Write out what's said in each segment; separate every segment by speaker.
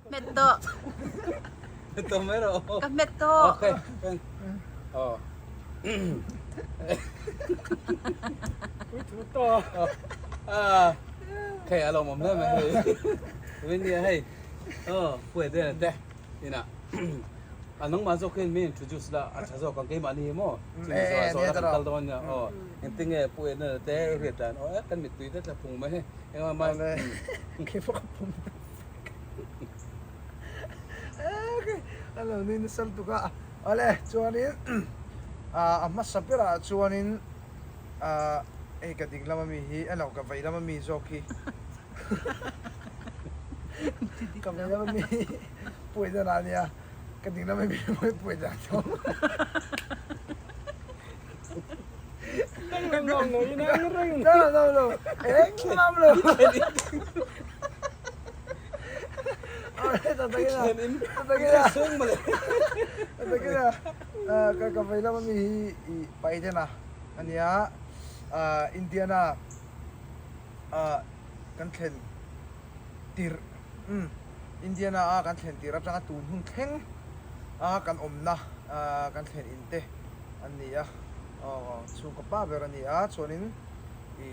Speaker 1: Hmet tawh.
Speaker 2: Hmet tawh mai rawh aw.
Speaker 1: Ka hmet tawh.
Speaker 2: Okay. Aw.
Speaker 3: Pui thu tawh.
Speaker 2: Ah. Hei a lawmawm hle mai hei. Win nia hei. Aw, puai te te. Ina. A nangmah zawk hian min introduce la a tha zawk ang keimah ni hi maw? Chumi zawh a zawhna kan kal dawn nia. Aw. Engtinge puai na te riat dan aw kan mittui te tla phung mai hei. Engmah mai.
Speaker 3: Keipawh ka phung. A lo nui nasa lutuk a, awle chuanin a hmasa berah chuanin hei ka ding lama mi hi elo ka vei lama mi zawk hi ka vei lama mi hi puai dan ah ania ka ding lama mi pawh hi puai dan tho. No no no engmah lo. Ka vei lama mi hi i Biden-a a nia, Indiana kan thlen tirh, Indiana a kan thlen tirh atanga tun hun thleng a kan awmna kan thlen in te an ni a, chhungkaw pa ber a ni a, chuanin i.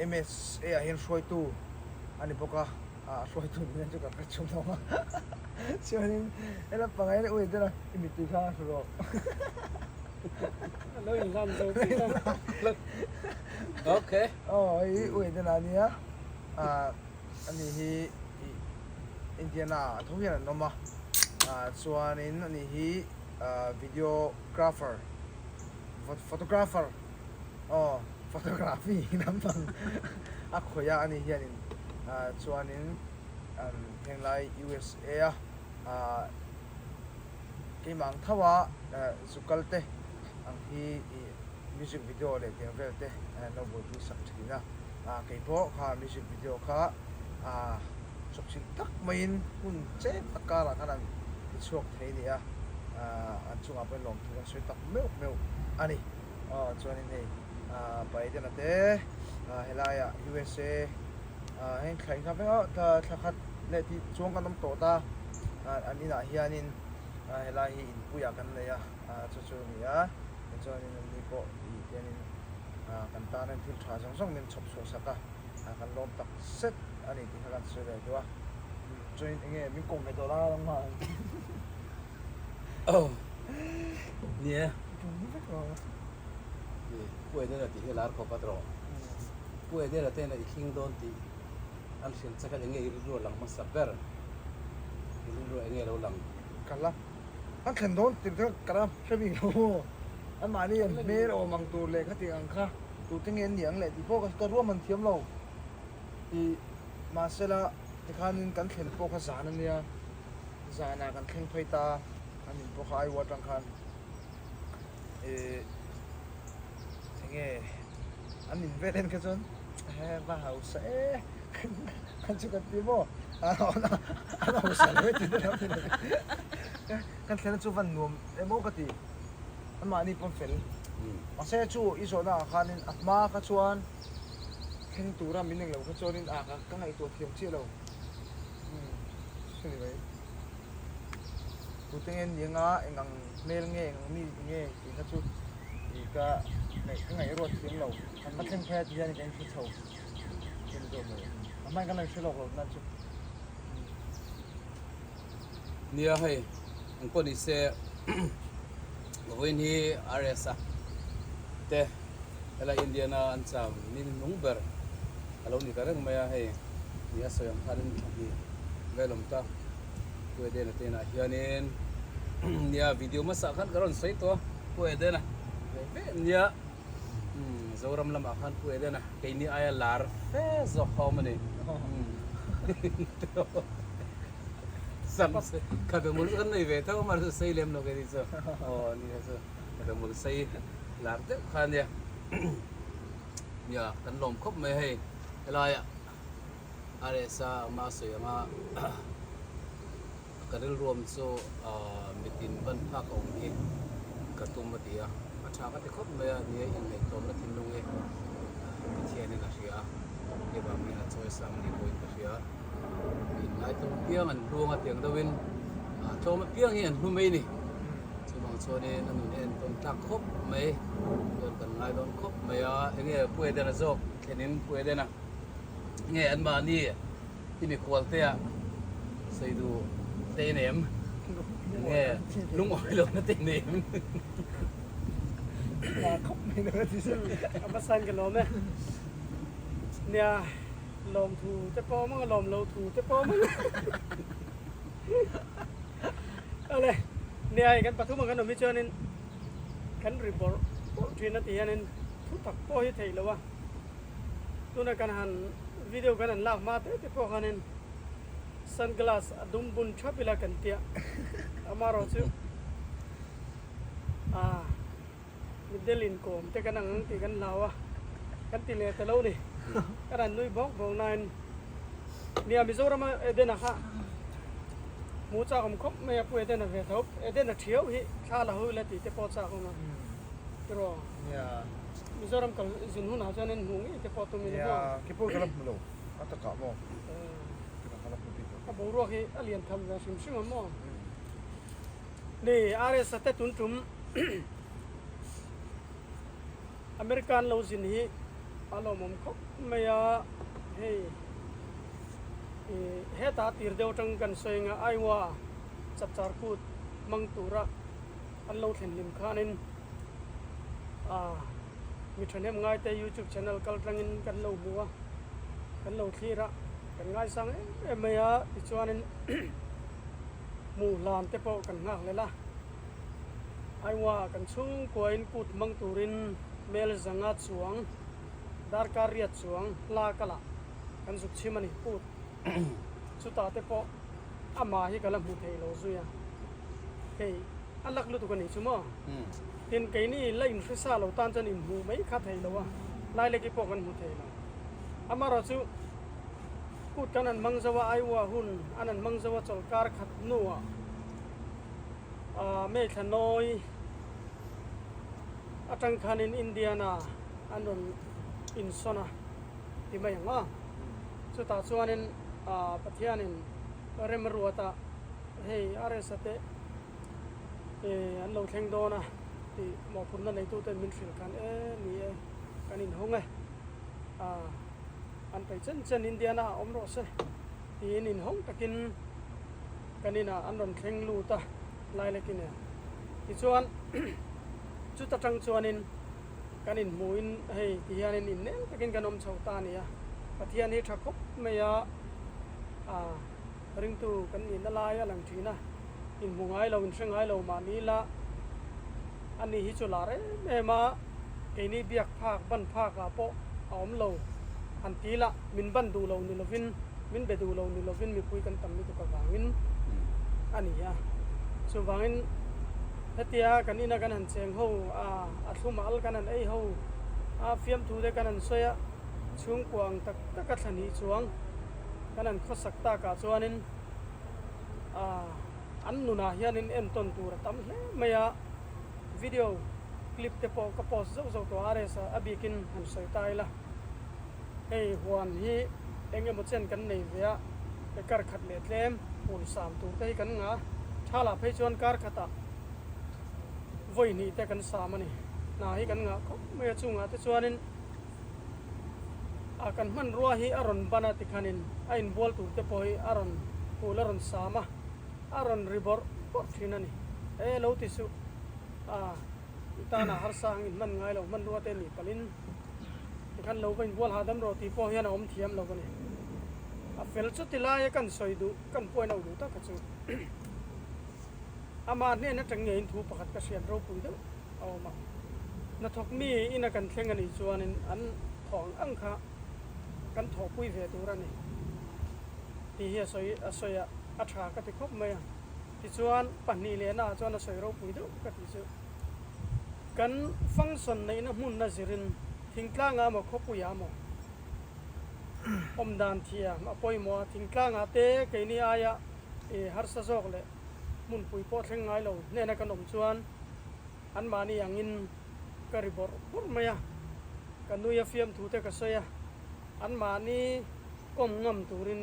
Speaker 3: MSA ah hian hruaitu a ni bawk a, a hruaitu ni hian chu ka hre chhun lo a, chuanin he lampangah hian ui deuh a i mittui kha a hru rawh.
Speaker 4: A lo inhlan zo chiah a.
Speaker 2: Okay.
Speaker 3: Aw hei ui deuh a nia, ani hi Indiana ah tho hian an awm a, chuanin ani hi videographer, photographer Aw photography lampang a khawih a ani hianin chuanin henglai USA a keimah ang tho a zukal te ang hi music video leh tiang vel te an lo buaipui sak thin a keipawh kha music video kha chawpchilh tak maiin hun chep tak karah khan an tichhuak thei a ni a an chungah pawhin lawmthu kan sawi tak meuh meuh a ni. Aw chuanin hei Biden a te helaiah USA heng thla inkham vek a thla khat leh tih chuang kan awm tawh ta an inah hianin helai hi inpuiah kan nei a chu chu a ni a tichuanin an ni pawh tih hianin kan tan hian thil tha zawng zawng min chhawp chhuah sak a kan lawm tak zet a ni tih kha kan sawi leh duh a chuanin eng nge min kawm ve tawh la nangmah.
Speaker 2: Aw ni e. Pu Edena tih hi lar khawp a tawh. Pu Edena te hian i thling dawn tih an hrilh che khan enge i rilru a lang hmasa ber? I rilru enge lo lang?
Speaker 3: Ka la an thlen dawn tih kha ka la hre bik lo maw? Anmahni an hmel awm ang tur leh khatiang ang kha tute nge an ni ang leh tih pawh ka ruahman thiam lo. Tih mahsela tikhanin kan thlen pawh kha zan a nia. Zanah kan thleng phei ta a min pawh kha Iowa atang khan ih enge an in vel en kha chuan he va hausa e kan chu kan ti maw an hausa lo e tih te lo ti lo kan thlen chu van nuam emaw ka ti anmahni pawn fel mahse chu i zawhna ah khanin a hma kha chuan thleng tura min englo kha chuanin ah ka ngaihtuah thiam chiah lo. Anyway, tute nge ni anga eng ang hmel nge eng ang mi nge tih kha chu ih ka ngaih ka ngaih ruat thiam lo. Ka thleng phei a ti hian ka inhre chho thil zawk mai. A hmain kan lo inhre lawk lo nan chu.
Speaker 2: Nia hei eng pawh ni se vawiin hi RS a te Helai Indiana an cham ni nung ber a lo ni ta reng mai a, hei ni a sawi ang khanin thla hnih vel awm ta. Pu Edena te inah hianin nia video hmasa khan ka rawn sawi tawh a, Pu Edena ve ve nia Zoram lamah khan Pu Edena keini aia lar fe zawk kha awm a ni. Sam khabe mul chu kan nei ve tho a, mahse sei lem lo keini chu aw nia chu. Ka mul sei lar deuh kha ania nia kan lawm khawp mai hei helaiah RSa ama a sawi anga ka rilruam chu mitin ban phak a awm hi ka tum a ti a a tha ka ti khawp mai a nia inngaihtlawmna thinlung hi Pathianin a hria a hei vang hian a chawi sang ni pawhin ka hria. Mi inngaitawm apiang an hluang a tiang deuhin tlawm apiang hi an hlu mai a ni. Chuvang chuanin a nun hi a entawn tlak khawp mai. Chuan kan ngai dawn khawp mai a, enge Pu Edena zawk thlenin Pu Edena nge anmahni i mikhual te ah sawi duh te i nei em? Enge lungawi lohna te i nei em?
Speaker 4: Khawp mai lo a ti se. A va san ka lawm e. Nia lawm thu te pawh awm ang a lawm lo thu te pawh awm ang. Awle nia hei kan pathum ang kan awm hi chuanin kan ri bawrh bawrh thin a ti hianin thu tak pawh hi theih loh a. Tuna kan han video kan han lak hma te te pawh khanin sunglass a dum bun thap ila kan tia amaherawh chu ah mitdel inkawm te kan ang ang tih kan hlau a kan ti leh ta lo ni kan han nui bawk bawk nain nia Mizoram a Edena kha hmuh chak awm khawp mai a pu Edena ve tho Edena thiau hi thla la ho ila tih te pawh chak awm a tiraw. Mizoram kal zin hunah chuan in hmuh ngei te pawh tum in a maw?
Speaker 3: Nia, khi pawh ka la hmu lo, a takah maw? Ka la hmu bik lo.
Speaker 4: A boruak hi a lian tham ve hrim hrim a maw? Ni, RS a te tun tum American lo zin hi a lawmawm khawp mai a, hei hetah tir deuh atang kan sawi anga Iowa chapchar kut hmang tura an lo thlen hlim khanin mi thahnem ngaite youtube channel kal tlangin kan lo hmu a, kan lo thlir a, kan ngaisang em em mai a, tichuanin hmuh hlan te pawh kan nghak lel a, Aiwa kan chhungkuain kut hmang turin mel zanga chuang darkar riat chuang hla kalah kan zuk chhim a ni kut chutah te pawh amah hi ka la hmu thei lo zui a. Hei a lak lutuk a nih chu maw? Tin keini la inhre sa lo tan chuan inhmuh mai kha thei lo a, laileki pawh kan hmu thei lo. Amaherawh chu kut kan han hmang zo a, Iowa hun an han hmang zo a chawlhkar khat hnuah May thla nawi atang khanin Indiana an rawn insawn a ti mai ang a. Chutah chuanin Pathianin remruata Hei RS-a te an lo thleng dawn a tih mawhphurhna neituten min hrilh khan e ni e kan inhawng e an peih chen chen Indiana ah awm rawh se tiin inhawng takin kan inah an rawn thleng lut a Lailaki nen tichuan chuta tang chuanin kan inhmuhin hei ti hianin innel takin kan awm chho ta a ni a Pathian hi tha khawp mai a. Ringtu kan nihna lai a lang thin a, inhmu ngai lo, inhre ngai lo mahni la a ni hi chu lar em em a, keini biak phak, ban phak ah pawh a awm lo han ti la, min ban duh lo ni lovin, min be duh lo ni lovin mipui kan tam lutuk avangin a ni a. Chuvangin hetia kan ina kan han cheng ho a, a thlum al kan han ei ho a, fiamthu te kan han sawi a, chhungkua ang tak tak a thla hnih chuang kan han khawsak takah chuanin ah an nunah hianin entawn tur a tam hle mai a, video clip te pawh ka post zauh zauh tawh a RS a bikin han sawi ta ila hei huan hi eng emaw chen kan nei ve a kar khat leh tlem phul sam tur te hi kan ngah a tha lah phei chuan kar khatah vawi hnih te kan sam a ni hna hi kan ngah khawp mai a chungah te chuanin. A kan hmanrua hi a rawn ban a tikhanin a inbual tur te pawh hi a rawn phul a rawn sam a, a rawn ri bawrh bawrh thin a ni. E lo ti suh, a i tana harsa ang in hman ngai lo hmanrua te nih palhin tikhan lo va inbual hahdam rawh tih pawh hian a awm thiam lo a ni. A fel chu ti laia kan sawi duh kan point out duh tak kha chu amah hnen atang ngeiin thu pakhat ka hriat ropui deuh. a awm a, hnathawk mi ina kan thleng a nih chuanin an thawh ang ang kha kan thawhpui ve tur a ni tih hi a sawi a sawi a, a tha ka ti khawp mai a. Tichuan pahnih lehna ah chuan a sawi ropui deuh ka tih chu kan function neihna hmunna zirin thingtlangah emaw khawpuiah emaw awm dan thiam a pawimawh a, thingtlangah te keini aia harsa zawk leh hmunpui pawh thleng ngai lo hnena kan awm chuan anmahni angin ka ri bawrh bawrh mai a, ka nui a fiamthu te ka sawi a, anmahni kawm ngam turin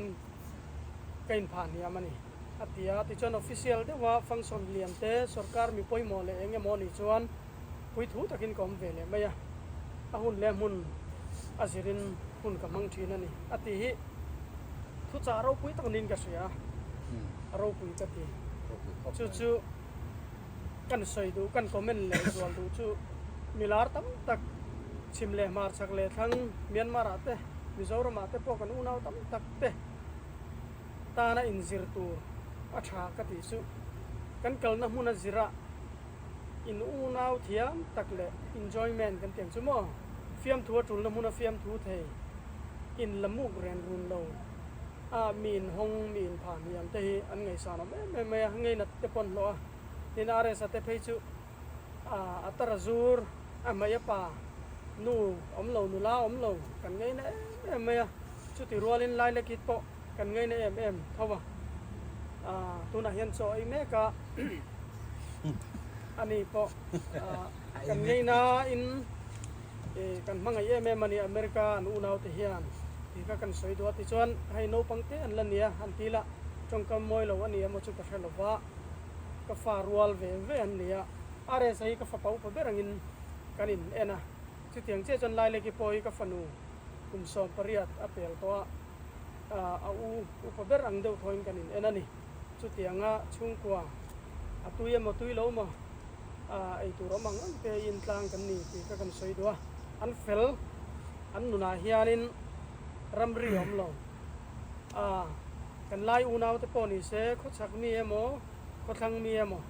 Speaker 4: Ka inphah hniam a ni, a ti a. Tichuan official deuha function lian te, sorkar mi pawimawh leh eng emaw nih chuan puithu takin ka awm ve leh mai a, a hun leh hmun a zirin hun ka hmang thin a ni, a ti hi thuchah ropui tak niin ka hria a, a ropui ka ti. Chu chu kan sawi duh, kan comment leh zual duh chu milar tam tak chhim leh hmar chhak leh thlang Myanmar ah te, Mizoram ah te pawh kan unau tam tak te tana inzir tur a tha ka tih chu kan kalna hmuna zira in unau thiam tak leh enjoyment kan tiang chu maw fiamthu a tulna hmuna fiamthu thei in la muk ren run lo a mi in hawng mi in phah hniam te hi an ngaihsan awm em em mai a ngeinat te pawn hlawh a tin RS a te phei chu a tara zur a hmei a pa nu awm lo nula awm lo kan ngaina em em mai a chuti rualin Lailakit pawh kan ngaina em em tho a tunah hian chaw ei mek a ani pawh kan ngaina in kan hmangaih em em a ni America an unau te hian tih kha kan sawi duh a tichuan hei naupang te an la nia an ti la tawngkam mawi lo a ni emaw chu ka hre lo va. Ka fa rual ve ve an ni a, RSa hi ka fapa upa ber angin kan in en a, chutiang chiah chuan Laileki pawh hi ka fanu kum 18 a pel tawh a, a u upa ber ang deuh thawhin kan in en a ni. Chutianga chhungkua a tui emaw tui lo maw ei tur awm ang ang te in tlang kan ni tih kha kan sawi duh a, an fel an nunah hianin ramri a awm lo. A, kan lai unaute pawh ni se, khawchhak mi emaw, khawthlang mi emaw,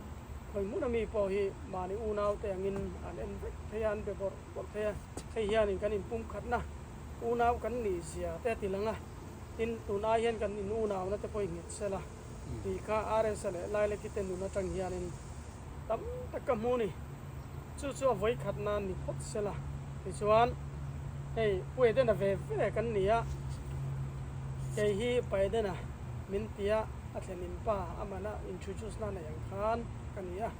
Speaker 4: khawi hmuna mi pawh hi mahni unaute angin an en vek thei a, an be bawrh bawrh thei a. Hei hianin kan inpumkhatna unau kan nih zia te a ti lang a, tin, tun ai hian kan in unauna te pawh i nghet sel a tih kha RSa leh Lailaki te nun atang hianin tam tak ka hmu ni. Chu chu a vawikhat nan ni phawt sela. Tichuan, hei Pu Edena ve ve kan ni a, kei hi Pa Edena min tia a thlenin pa a mana introduce na nei ang khan ka ni a.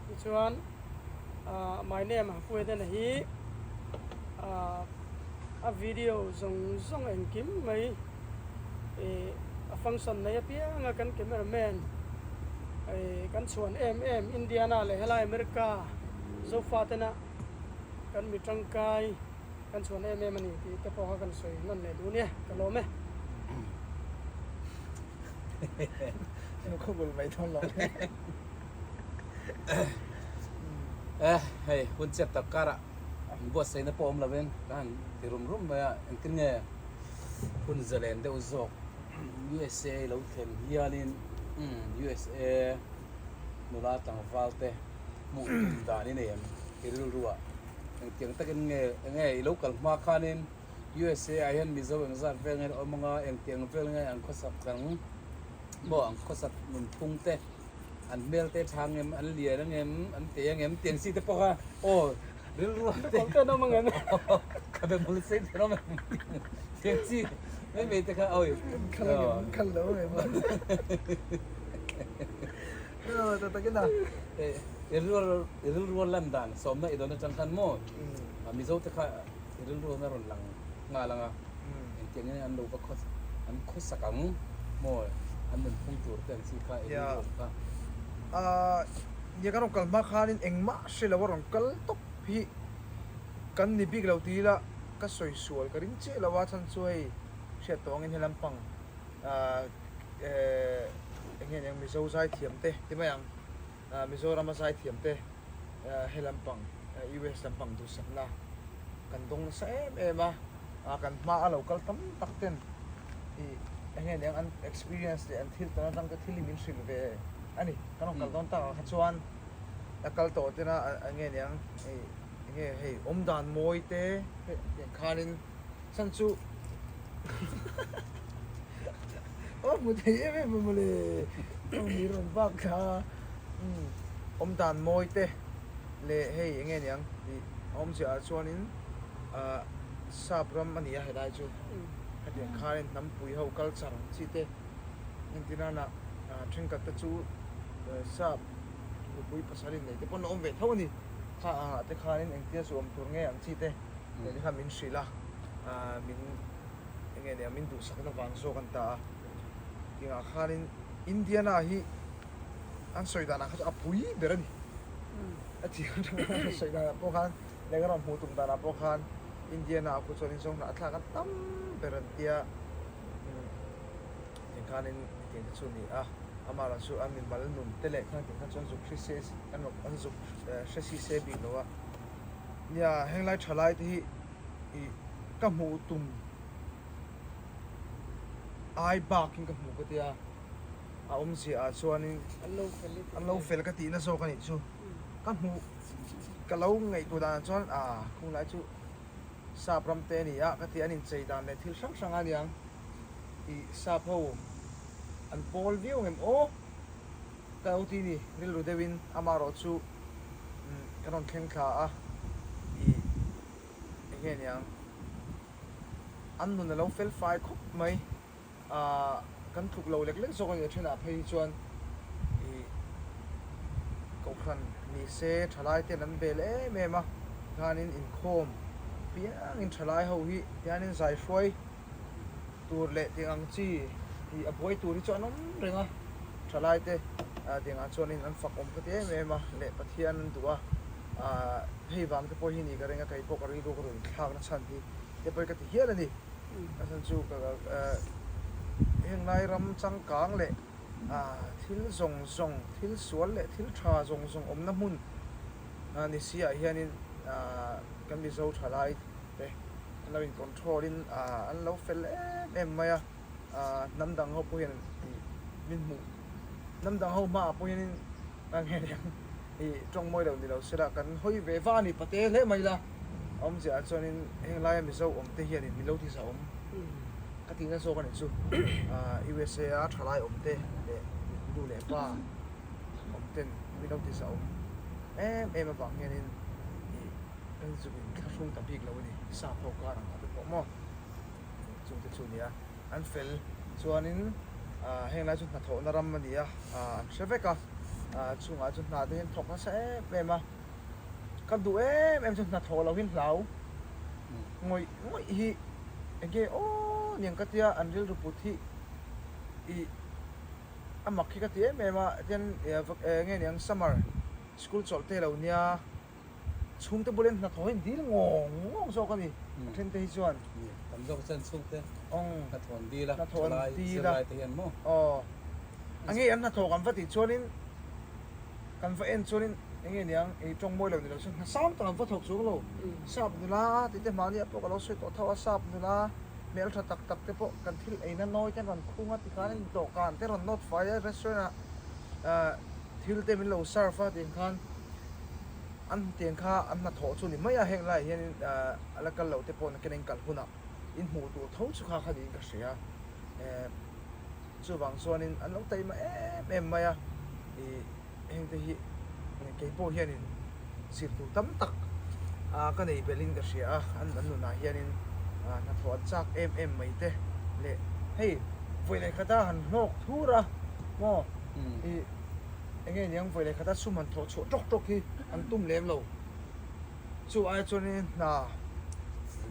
Speaker 4: Tichuan, my name Pu Edena hi a video zawng zawng engkim mai a function nei apianga kan cameraman kan chhuan em em Indiana leh helai America Zofa tena kan mi tangkai kan chhuan em em a ni tih te pawh kha kan sawi nawn leh duh nia ka lawm e.
Speaker 3: Khawbul mai dawn lo.
Speaker 2: Eh hei hun chep tak karah buatsaihna pawh awm lovin ka han ti rum rum mai a engtin nge hun zalen deuh zawk USA lo thlen hianin USA nula tlangval te hmuh tum dan i nei em i rilru ah engtiang takin nge enge i lo kal hma khanin USA ah hian Mizo engzat vel nge awm anga engtiang vel nge an khawsak ang maw an khawsak nunphung te an hmel te tha ang em an lian ang em an tei ang em tiang chi te pawh kha aw rilru ah te ka be hmul sei te awm em tiang chi mai mai te kha awi
Speaker 3: khal lo em
Speaker 2: I rilru lan dan sawmna i dawn atang khan maw Mizo te kha i rilru na rawn lang nghal ang a, engtiang nge an lo va an khawsak ang maw an nunphung tur te ang chi kha i rilru ang kha.
Speaker 3: Nia kan rawn kal hma khanin engmah hre lo a rawn kal tawp hi kan ni bik lo ti ila ka sawi sual ka ring chiah lo a chhan chu hei hriat tawh angin he lampang eng nge niang Mizo zaithiam te ti mai ang Mizorama zaithiam te he lampang US lampang duhsakna kan dawng nasa em em a kan hma a lo kal tam tak ten ih eng nge niang an experience leh an thil tawn atang te thil hi min hrilh ve a ni kan rawn kal dawn tak ah kha chuan a kal tawh tena eng nge niang ih eng nge hei awmdan mawi te hetiang khanin Chhan chu aw hmu thei em em a mawle aw mi rawn vak kha umm awm dan mawi te leh hei eng nge niang tih a awmzia ah chuanin ah sap ram a ni a helai chu hetiang khanin hnampui ho culture ang chi te entir nana ah thenkhat te chu sap nupui pasal innei te pawn a awm ve tho a ni kha ah te khanin engtia chu awm tur nge ang chi te. Hei kha min hrilh a, min eng nge nia min duhsakna vang zawk an ta a. Tingah khanin Indiana hi an sawi danah kha chu a pui ber a ni. A ti an sawi danah pawh khan leh kan rawn hmuh tum danah pawh khan Indiana ah khu chuanin zawng hnah thlak an tam ber an tia. Tiang khanin tiang te chu a ni a, amah chu a mimal nun te leh khan tiang khan chuan zuk hri se an zuk hre si se bik lo a. Nia henglai tha lai te hi ih ka hmuh tum ai bakin ka hmuh ka tia a awmzia ah chuanin an lo fel ka tihna zawk a nih chu ka hmuh ka lo ngaihtuah danah chuan ah khunglai chu sap ram te a ni a ka ti an inchei dan leh thil hrang hrang a niang ih sap ho an pawl viau ngem aw ka lo ti ni rilru deuhin amaherawh chu kan rawn thleng thla a ih eng nge niang an nun a lo fel fai khawp mai ah kan tluk lo lek lek zawk a ni a thenah phei hi chuan ih kohhran ni se thalai ten an bel em em a tikhanin inkhawm piangin thalai ho hi tihianin zai hruai tur leh tiang ang chi ih a buai tur hi chu an awm reng a thalai te ah tiang ah chuanin an fak awm ka ti em em a leh Pathian an duh a ah hei vang te pawh hi ni ka ring a kei pawh ka rilru ka rawn thlak na chhan hi te pawh hi ka ti hial a ni a chhan chu ka ah heng lai ram changkang leh ah thil zawng zawng thil sual leh thil tha zawng zawng awmna hmun ah ni si ah hianin ah kan Mizo thalai te an lo in control in ah an lo fel em em mai a ah hnam dang ho pawh hian ih min hmuh hnam dang ho hmaah pawh hianin a nge niang ih tawng mawi lo ni lo sela kan hawi ve va a ni pate hle mai la a awmzia ah chuanin heng laia Mizo awm te hianin min lo ti zah awm ka tihna zawk a nih chu ah USA a thalai awm te leh nu leh pa awm ten min lo ti zah awm em em avang hianin ih Kan zuk in thlahrung ta bik lo a ni, sap ho kar ang ah te pawh maw chung te chu a ni a, an fel chuanin ah heng lai chu hnathawhna ram a ni a, ah an hre vek a, ah chungah chu hna te hian thawk nasa em em a, ka duh em em chu hnathawh loh hin hlau ngawih ngawih hi enge aw niang ka tia an rilru put hi ih a mak hi ka ti em em a, tian enge niang summer school chawlh te lo nia. Chhungte bulin hnathawh hi an dil ngawng ngawng zawk a ni. A then te hi chuan.
Speaker 2: Tam zawk chuan chhungte hnathawh an dil a, thalai zirlai te hian maw?
Speaker 3: Aw. A nge an hnathawh kan va tih chuanin kan va en chuanin eng nge niang ei tawng mawi lo ni lo chuan hna sang tak an va thawk chuang lo. Sap nula tih te mahni ah pawh ka lo sawi tawh tho a, sap nula hmel tha tak tak te pawh kan thil eina nawi te an rawn khung a tikhan dawhkan te rawn nawt fai a restaurant ah thil te min lo serve a tih ang khan An hmutiang kha an hnathawh chu ni mai a, heng laiah hianin a la kal lo te pawh nakin a inkal hunah in hmuh tur tho chu kha kha niin ka hria. Chuvang chuanin an lo taima em em mai a, ih hengte hi kei pawh hianin zir tur tam tak ka nei belhin ka hria a, an an nunah hianin hnathawh an chak em em mai te leh hei vawi leh khata han hlawk thur a maw ih. Enge niang vawi leh khata sum han thawh chhuah tawk tawk hi an tum lem lo. Chu ai chuanin hna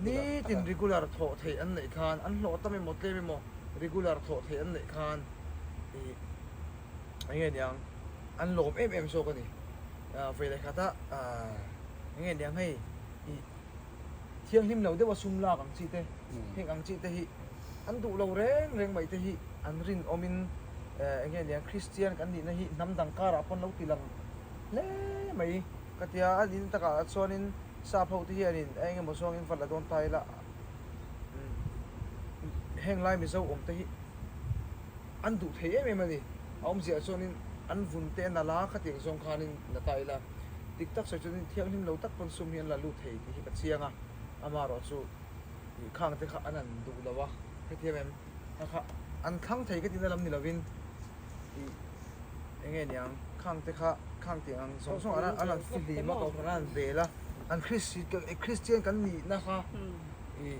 Speaker 3: nitin regular thawh theih an neih khan an hlawh tam emaw tlem emaw regular thawh theih an neih khan ih enge niang an lawm em em zawk a ni. Vawi leh khata enge niang hei ih thianghlim lo deuha sum lak ang chi te heng ang chi te hi an duh lo reng reng mai te hi an rinawmin eng nge niang Kristian kan nihna hi hnam dang karah pawn lo ti lang hle mai ka tia a nin takah chuanin sap ho te hianin a eng emaw zawngin va la dawn ta ila heng lai Mizo awm te hi an duh thei em em a ni. A awmziah chuanin an vun te a nalh a, khatiang zawng khanin la ta ila. Dik tak sawi chuanin thianghlim lo tak pawn sum hi an la lut thei tih hi ka chiang a, amaherawh chu ih khang te kha an an duh lo a, hetiang em kha kha an thlang thei ka tihna lam ni lovin ih eng nge niang khang te kha khang tiang ang zawng zawng an an an fihlim a, kohhran an an vel a, an Kristian kan nihna kha ih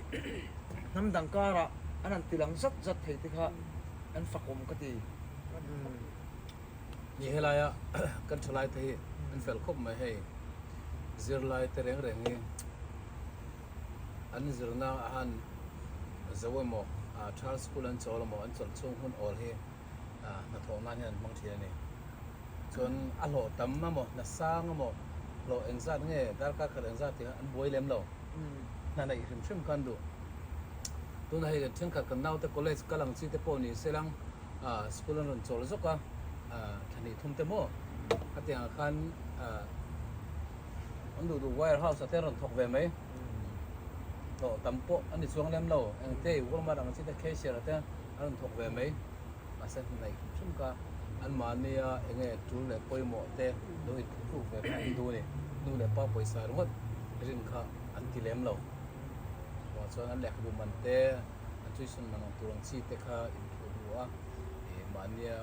Speaker 3: hnam dang karah an han ti lang zat zat thei te kha an fakawm ka ti.
Speaker 2: Ni helaia kan thalai te hi an fel khawp mai hei zirlai te reng reng hi an zirna a han zo emaw thal school an chawl emaw an chawlh chhung hun awl hi. Hnathawh nan hian an hmang thin a ni. Chuan a hlawh tam emaw, hna sang emaw, hlawh engzat nge, darkar khat engzat tih kha an buai lem lo. Hna neih hrim hrim kha an duh. Tunah hei thenkhat kan naute college kal ang chi te pawh ni se lang school an rawn chawl zawk a, thla hnih thum te maw khatiangah khan an duh duh wire house ah te an rawn thawk ve mai. Hlawh tam pawh a ni chuang lem lo, engte Walmart ang chi te cashier ah te an rawn thawk ve mai. Mahse hnaih hrim hrim kha anmahnia eng nge tul leh pawimawh te lo inphuhruk ve kha an duh a ni. Nu leh pa pawisa ringawt rin kha an ti lem lo. Chuvang chuan an lehkhabu man te, an tuition man ang tur ang chi te kha inphuhru a, ih mahnia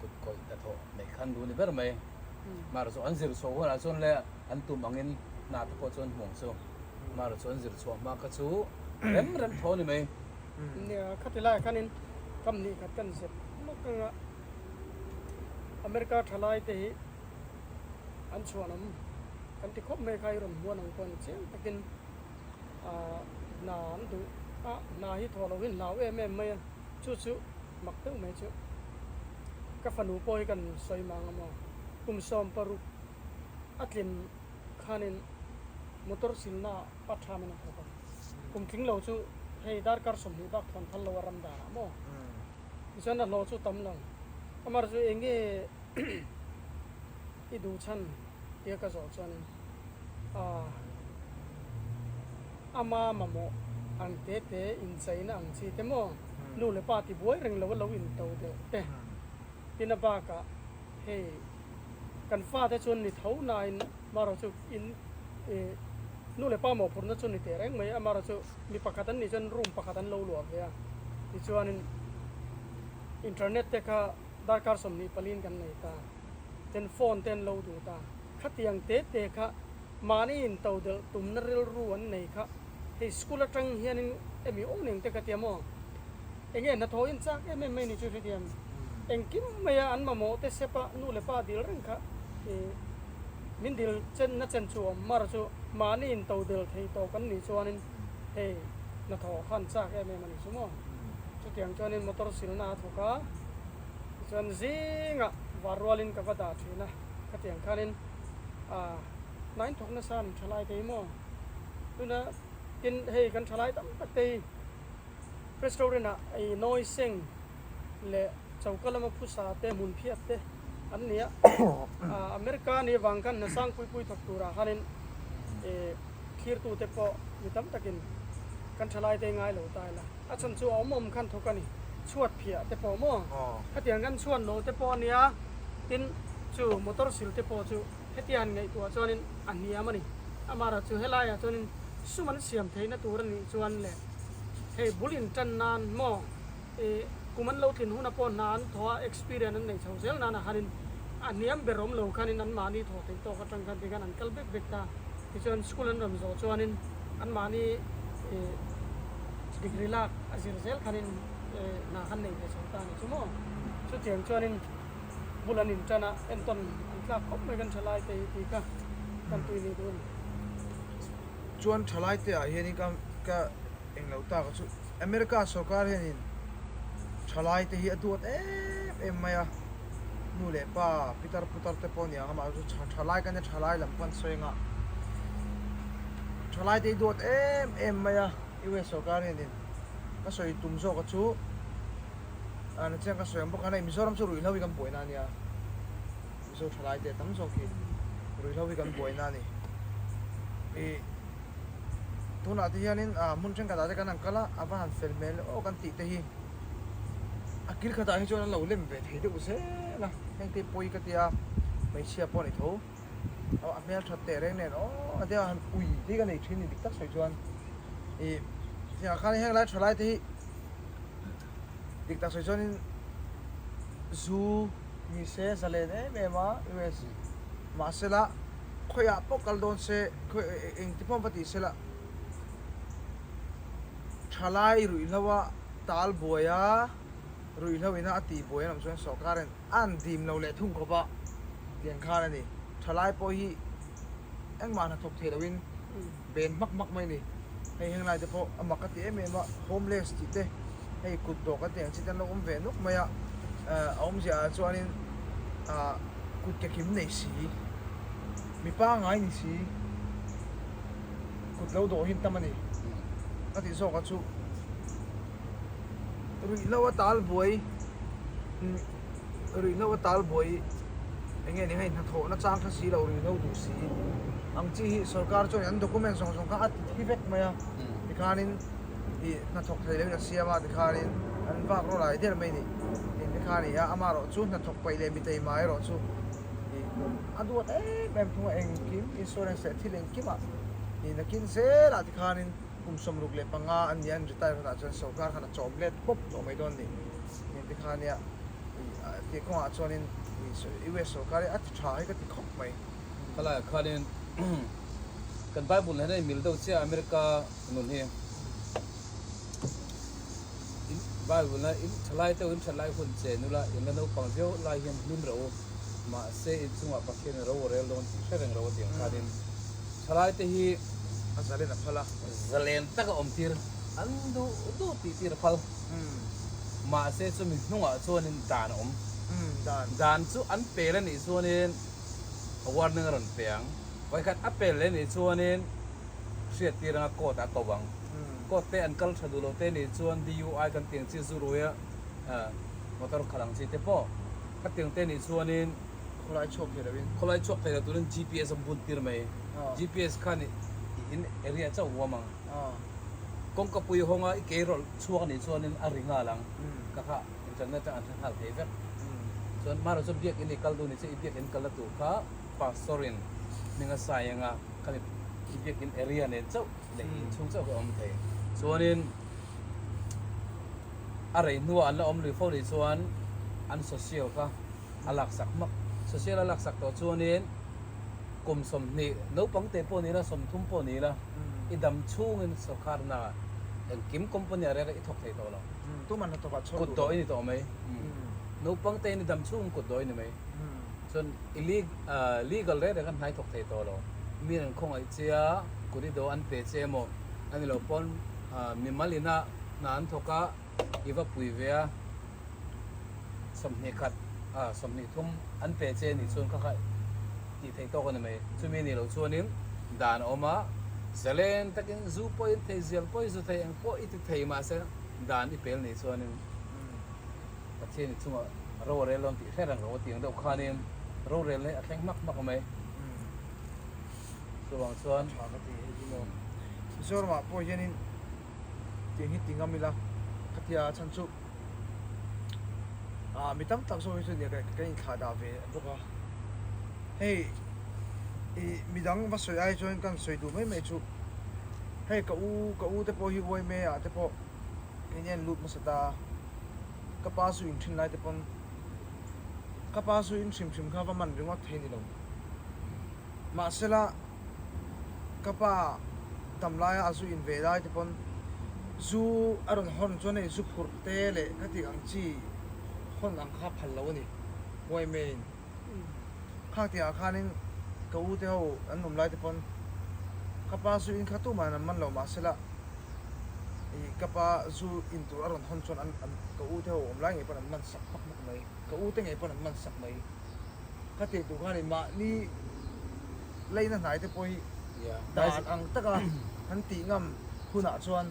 Speaker 2: kut kawih hnathawh neih kha an duh a ni ber mai. Mahrawh chu an zir chhuah hunah chuan le an tum angin hna te pawh chu an hmu ang chu. Mahrawh chu an zir chhuah hma kha chu rem rem tho a ni mai.
Speaker 4: Nia, khati laiah khanin kam hnih khat kan zep lawk ang a, America thalai te hi an chhuanawm kan ti khawp mai kha i rawn hmuan ang pawh ni chiang takin hna an duh a, hna hi thawh loh hi hlau em em mai a, chu chu mak deuh mai chu ka fanu pawh hi kan sawi mang a maw, kum 16 a tlin khanin motor silna ah part time in a thawk a. Kum tling lo chu hei darkar 20 bak thawn phal lo a ram danah maw? Tichuan a hlawh chu tam lo. Amar chu eng nge i duh chhan tia ka zawh chuanin aah ama mamawh ang te te incheina ang chi te maw? Nu leh pa ti buai reng lo a lo into deuh te. Tin a bakah hei kan fate chuan ni tho nain marawh chu in ih nu leh pa mawhphurhna chu ni teh reng mai a marawh chu mi pakhat an nih chuan room pakhat an lo luah ve a tichuanin internet te kha darkar 24 in kan nei ta ten phone te an lo duh ta khatiang te te kha mahni into delh tumna rilru an nei kha hei school atang hianin emi awm eng te kha tia maw. Enge hnathawh in chak em em mai ni chu hrethiam. Engkim maia an mamawh te sep a nu leh pa dil reng kha ih min dil chen na chen chu awm mar chu mahni in to dil thei tawh kan nih chuanin hei hnathawh kha an chak em em a ni chu maw. Chutiang chuanin motor silna a thawk a, tichuan zingah var rualin ka va dah thin a, khatiang khanin ah hna in thawk nasa a ni thalai te hi maw. Tuna tin hei kan thalai tam tak te hi. Restaurant ah ei nawi seng leh choka lama phusa te hmun phiat te an ni a, America ni avang khan hna sang pui pui thawk turah khanin thlirtu te pawh mi tam takin kan thalai te ngai lo ta ila, a chhan chu a awm awm khan thawk a ni, chhuat phiah te pawh maw khatiang kan chhuat lo te pawh a nia, tin chu motor sil te pawh chu hetiang han ngaihtuah chuanin a hniam a ni, amaherawhchu chu helaiah chuanin sum an siam theihna tur a nih chuan leh. Hei bul in tan nan maw i kum an lo tlin huna pawh hna an thaw a experience an nei chho zel nan a hanin a hniam ber awm lo khanin an mahni thaw theih tawk atang khan tikhan an kal bek bek ta tichuan school an rawn zawh chuanin an mahni i degree lak a zir zel khanin i hna khan nei ve chho ta a ni chu maw chutiang chuanin bul an in tan a entawn an tlak khawp mai kan thalai te hi tih kha kan tui ni duh a ni.
Speaker 3: Chuan thalai te ah hianin ka ka englo tak a chu America sorkar hianin thalai te hi a duat em em mai a, nu leh pa pitar putar te pawh aniang amah chu thalai ka nia thalai lam pawh an sawi anga thalai te hi duat em em mai a US sorkar hianin ka sawi tum zawk a chu ah nichiang ka sawi ang bawk khan hei Mizoram chu ruihhlo hi kan buaina ania. Mizo thalai te tam zawk hi ruihhlo hi kan buaina a ni. Ih tunah te hianin ah hmun thenkhatah te kan han kal a, a va han fel hmel aw kan tih te hi a kil khatah hi chuan an lo lem ve thei deuh zel a, heng te pawi ka tia hmeichhia pawh a ni tho. A hmelthat teh reng nen aw a tia han ui te hi ka nei thin ni dik tak sawi chuan ih tiangah khan heng lai thalai te hi Dik tak sawi chuanin zu ni se zalen em em a US mahsela khawiah pawh kal dawn se khawi engti pawh va tih sela thalai ruihhlo a tal buai a ruihhlo ina a tih buai an awm chuan sawrkar in a an dim lo leh thung khawp a tiang khan a ni thalai pawh hi engmah hnathawk thei loin ben hmak hmak mai a ni. Hei heng lai te pawh a mak a ti em em a, homeless tih te hei kut dawh kan tih ang chi te an lo awm ve nuk mai a. A awmzia ah chuanin kut ke kim nei si, mi pangngai ni si, kut lo dawh hi an tam a ni. A tih zawkah chu ruihhlo a tal buai, ruihhlo a tal buai eng nge ni hei hnathawhna chang kha si lo ruihhlo duh si ang chi hi sorkar chuan an document zawng zawng kha a ti thi vek mai a tikhanin ih hnathawk thei loin a siam a tikhanin an vak rawh lai der mai ni tih te kha a ni a amaherawh chu hnathawk paih leh miteima erawh chu ih a duat em em thung a engkim insurance leh thil engkimah ih nakin zelah tikhanin kum 65 an ni a an retire hunah chuan sorkar khan a chawm let pawp tawh mai dawn a ni tih te kha a nia ih tih kawngah chuanin ih US sorkar hi a ti tha hi ka ti khawp mai.
Speaker 2: Khalaiah khanin kan Bible nen a inmil deuh chiah America nun hi in Bible na in thalai te in thalai hun che nula in la naupang viau lai hian hlim rawh u mahse in chungah Pathian in ro a rel dawn tih hre reng ro a tih ang khanin thalai te hi
Speaker 3: a zalen a phal a.
Speaker 2: Zalen taka awm tir an duh duh tih tir a phal mahse chumi hnungah chuanin dan a awm dan chu an pel a nih chuanin a warning a rawn pe ang vawikhat a pel leh nih chuanin hriat tir anga court ah a ko ang. Court te an kal tha duh lo te nih chuan DUI kan tiang chi zu ruia motor khalh ang chi te pawh khatiang te nih chuanin
Speaker 3: khawlai chhuak thei loin
Speaker 2: khawlai chhuak thei lo turin GPS an bun tir mai. GPS khan i in area chauh huam ang. Kawngka pui hawnga i kei rawlh chhuak nih chuanin a ri nghal ang. Ka kha internet ah an hre nghal thei vek. Chuan hmanraw chuan biakin i kal duh ni che i biakin kalna tur kha pastor in hming a sai anga khami i biakin area nen chauh leh i inchhung chauh kha a awm thei. Chuanin a rei hnuah an la awm lui fo nih chuan an social kha a laksak hmak. Social a laksak tawh chuanin kum 20 naupang te pawh ni la 30 pawh ni la i dam chhungin sorkar hna engkim company ah reng i thawk thei tawh lo. Kut dawh i ni tawh mai. Naupang te in i dam chhungin kut dawh i ni mai. Chuan i legal reng reng a hnai thawk thei tawh lo. Mi an khawngaih che a, kut i dawh an pe che emaw a ni lo pawn mimal ina hna an thawk a, i va pui ve a, 21 23 an pe che nih chuan kha kha tih theih tawk a ni mai. Chumi nih loh chuanin dan a awm a, zalen takin zu pawh in thei, zial pawh i zu thei, eng pawh i ti thei mahse dan i pel nih chuanin Pathian i chungah ro a rel dawn tih hre reng ro a tih ang deuh khanin rorel hi a thleng hmak hmak mai. Chuvang chuan.
Speaker 3: Tha ka ti hei hi maw. Mizoramah pawh hianin tiang hi ti ngam ila khatia chhan chu ah mi tam tak zawk hi chu nia kan inthlah dah ve bawk a. Hei ih midang va sawi ai chuan kan sawi duh mai mai chu hei ka u ka u te pawh hi uaime ah te pawh Kei hian lut hmasa ta a, ka pa zu in thin lai te pawn ka pa zu in hrim hrim kha va man ringawt thei ni lo. Mahsela ka pa dam laia a zu in ve lai te pawn zu a rawn hawn chuan hei zu phurh te leh ka tih ang chi hawn ang kha phal lo a ni, Huaimeiin. Khang tihah khanin ka u te ho an awm lai te pawn ka pa zu in kha tumah an man lo mahsela ih ka pa zu in tur a rawn hawn chuan an an ka u te ho awm lai ngei pawn an man sak hmak hmak mai ka u te ngei pawn an man sak mai ka tih tur khan ih mahni leina hnai te pawh hi dan ang taka an tih ngam hunah chuan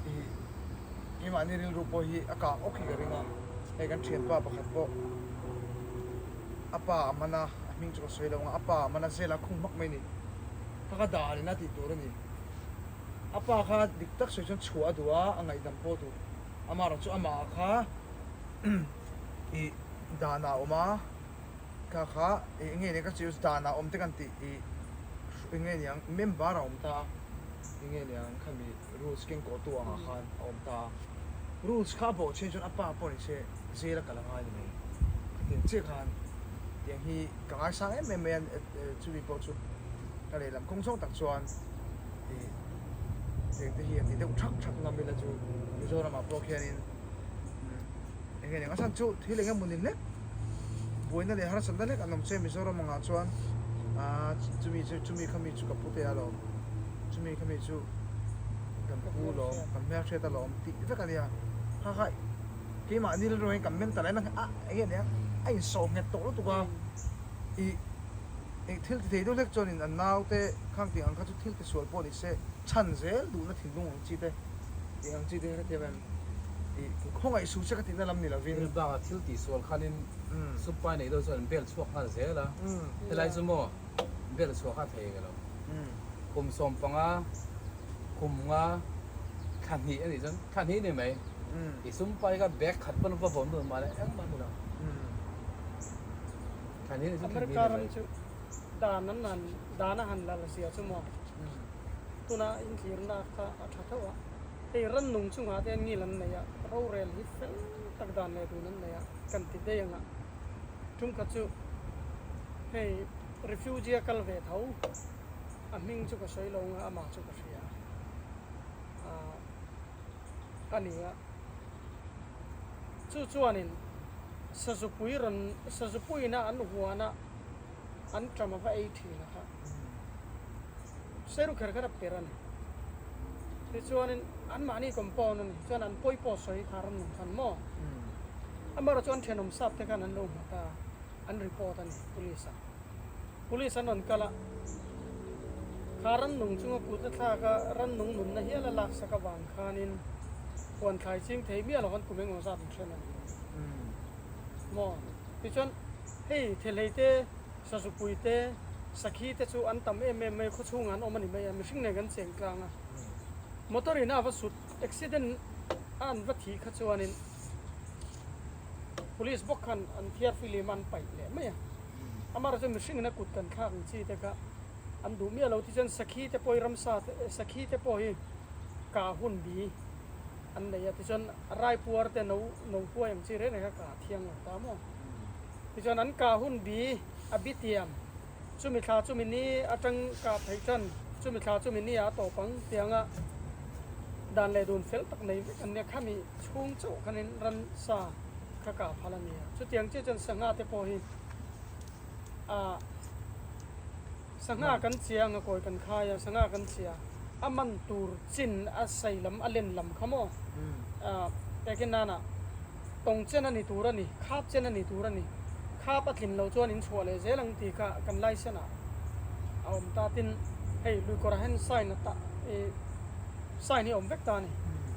Speaker 3: ih keimahni rilru pawh hi a kang awk hi ka ring a, hei kan thianpa pakhat pawh a pa a man a, a hming chu ka sawi lo ang a, a pa a man a zela khung hmak mai a ni, kha ka dan in a tih tur a ni, a pa kha dik tak sawi chuan chhuah a duh a, a ngaihdam pawh a duh, amaherawh chu amah kha ih dan ah a awm a, kha kha eng nge nia ka chiu dan ah awm te kan tih ih eng nge niang member a awm ta a, eng nge niang khami. Rules keng kawhtu angah khan a awm ta a, rules kha a bawh chhin chuan a pa pawh ni se jail a kal a ngai ni mai. Khatiang chiah khan tiang hi ka ngaisang em em mai a, chumi pawh chu ka lehlam kawng zawng tak chuan ih tiang te hi a ti deuh thak thak ngam ila chu Mizoramah pawh khianin eng nge niang a chhan chu thil eng emaw ni hlek buaina leh harsatna hlek an awm che Mizoram angah chuan aaa chumi chu chumi khami chu ka pu te alawm chumi khami chu kan pu lawm kan hmelhriat alawm tih vek a nia kha kha. Keimahni rilru hian kan mental ah hian a enge nia a insawh nghet tawh lutuk a, ih eng thil ti thei deuh hlek chuanin an naute khang tih ang kha chu thil ti sual pawh ni se chhan zel duhna thinlung ang chi te tih ang chi te hrethiam em ih khawngaih suh che ka tihna lam ni lovin.
Speaker 2: Thil bakah thil tih sual khanin sumpai neih deuh chuan an bel chhuak nghal zel a, helai chu maw bel chhuah kha a thei lo. Kum 15, kum nga, thla hnih a nih chuan thla hnih a ni mai. I sumpai kha bag khat pawn va vawm dun mahle engmah a ni lo. Thla hnih a nih chuan thla hnih
Speaker 4: America
Speaker 2: a ni
Speaker 4: ram
Speaker 2: mai.
Speaker 4: chu dan an han dan a han lal zia chu maw tuna inthlirna kha a tha tho a, hei rannung chungah te hian ngil an nei a, rorel hi fel tak dan leh dun an nei a kan ti daih ang a, tum khat chu hei refugee a kal ve tho a hming chu ka sawi lo ang a amah chu ka hria ah a ni a, chu chuanin sazupui rawn sazupuiina an huana an ṭam a va ei ṭhin a kha Seru kher kher a per a ni. Tichuanin anmahni compound a ni chuan an pawi pawh sawi kha ram nung khan maw? Amaherawhchu an thenawm sap te khan an lo hmu ta a, an report a ni police ah. Police an rawn kal a, kha rannung chunga kut a thlak a, rannung nunna hial a laksak avang khanin huan thlai ching thei miah lo khan kum engemaw zat an hren a ni. Maw? Tichuan hei thehlei te Sazupui te, sakhi te chu an tam em em mai, khawchhungah an awm a ni mai a, mihring nen kan cheng tlang a. Motor in a va sut, accident a an va thih kha chuanin Police bawk khan an thiar film a an paih leh mai a. Amaherawhchu chu mihring in a kut kan thlak ang chi te kha an duh miah lo, tichuan sakhi te pawh hi ramsa te, sakhi te pawh hi kah hun bi an nei a, tichuan raipuar te no no huai ang chi reng reng kha kah thiang lo ta maw. Tichuan an kah hun bi a bi tiam, chumi thla chumi ni atang kah theih tan, chumi thla chumi ni ah a tawp ang tianga dan leh dun fel tak nei vek an nia, khami chhung chauh khanin ransa kha kah phal a ni a. Chutiang chiah chuan sangha te pawh hi ah sangha kan chia ang a kawi kan khai a, sangha kan chia a man tur chin a sei lam a len lam kha maw ah pek in nana. Tawng chen a ni tur a ni, khap chen a ni tur a ni. Khap a tlin loh chuan in chhuah leh zel ang tih kha kan licence ah a awm ta. Tin, hei luikawrah hian sign a tah i sign hi a awm vek ta a ni.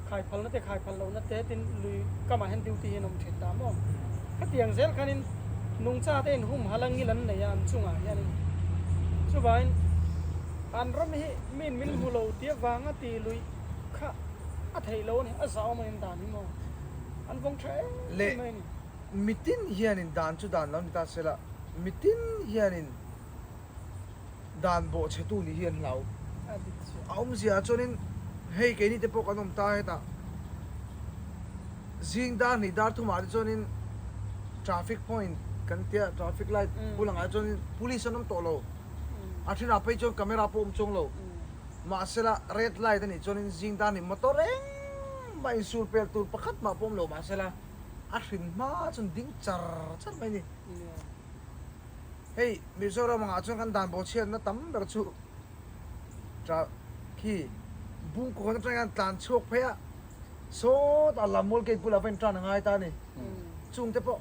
Speaker 4: Khai phalna te khai phal lohna te tin lui kamah hian duty hi an awm thin ta maw? Khatiang zel khanin nungcha te in humhalh a ngil an nei a an chungah hianin. Chuvangin an ram hi min min hmu lo tih avanga ti lui kha a theih loh a ni, a zau mai an dan hi maw? An vawng tha em
Speaker 3: Leh
Speaker 4: em mai a ni.
Speaker 3: Mitin hianin dan chu dan lo ni ta sela, mitin hianin dan bawhchhetu nih hi an hlau.
Speaker 4: A dik chiah.
Speaker 3: A awmzia ah chuanin hei keini te pawh kan awm ta hetah zing dar hnih dar thumah te chuanin traffic point kan tia traffic light bul angah chuanin police an awm tawh lo. A thenah phei chuan camera pawh awm chuang lo. Mahsela red light a nih chuanin zing dan hi motor engmah insur pel tur pakhat mah pawh awm lo mahsela a hrin hma chuan ding char char mai a ni. Hei Mizoram angah chuan kan dan bawhchhiatna tam ber chu tra khi Bungkawn atang hian tlan chhuak phei a sawtah Lammual gate bulah va intan a ngai ta a ni. Chungte pawh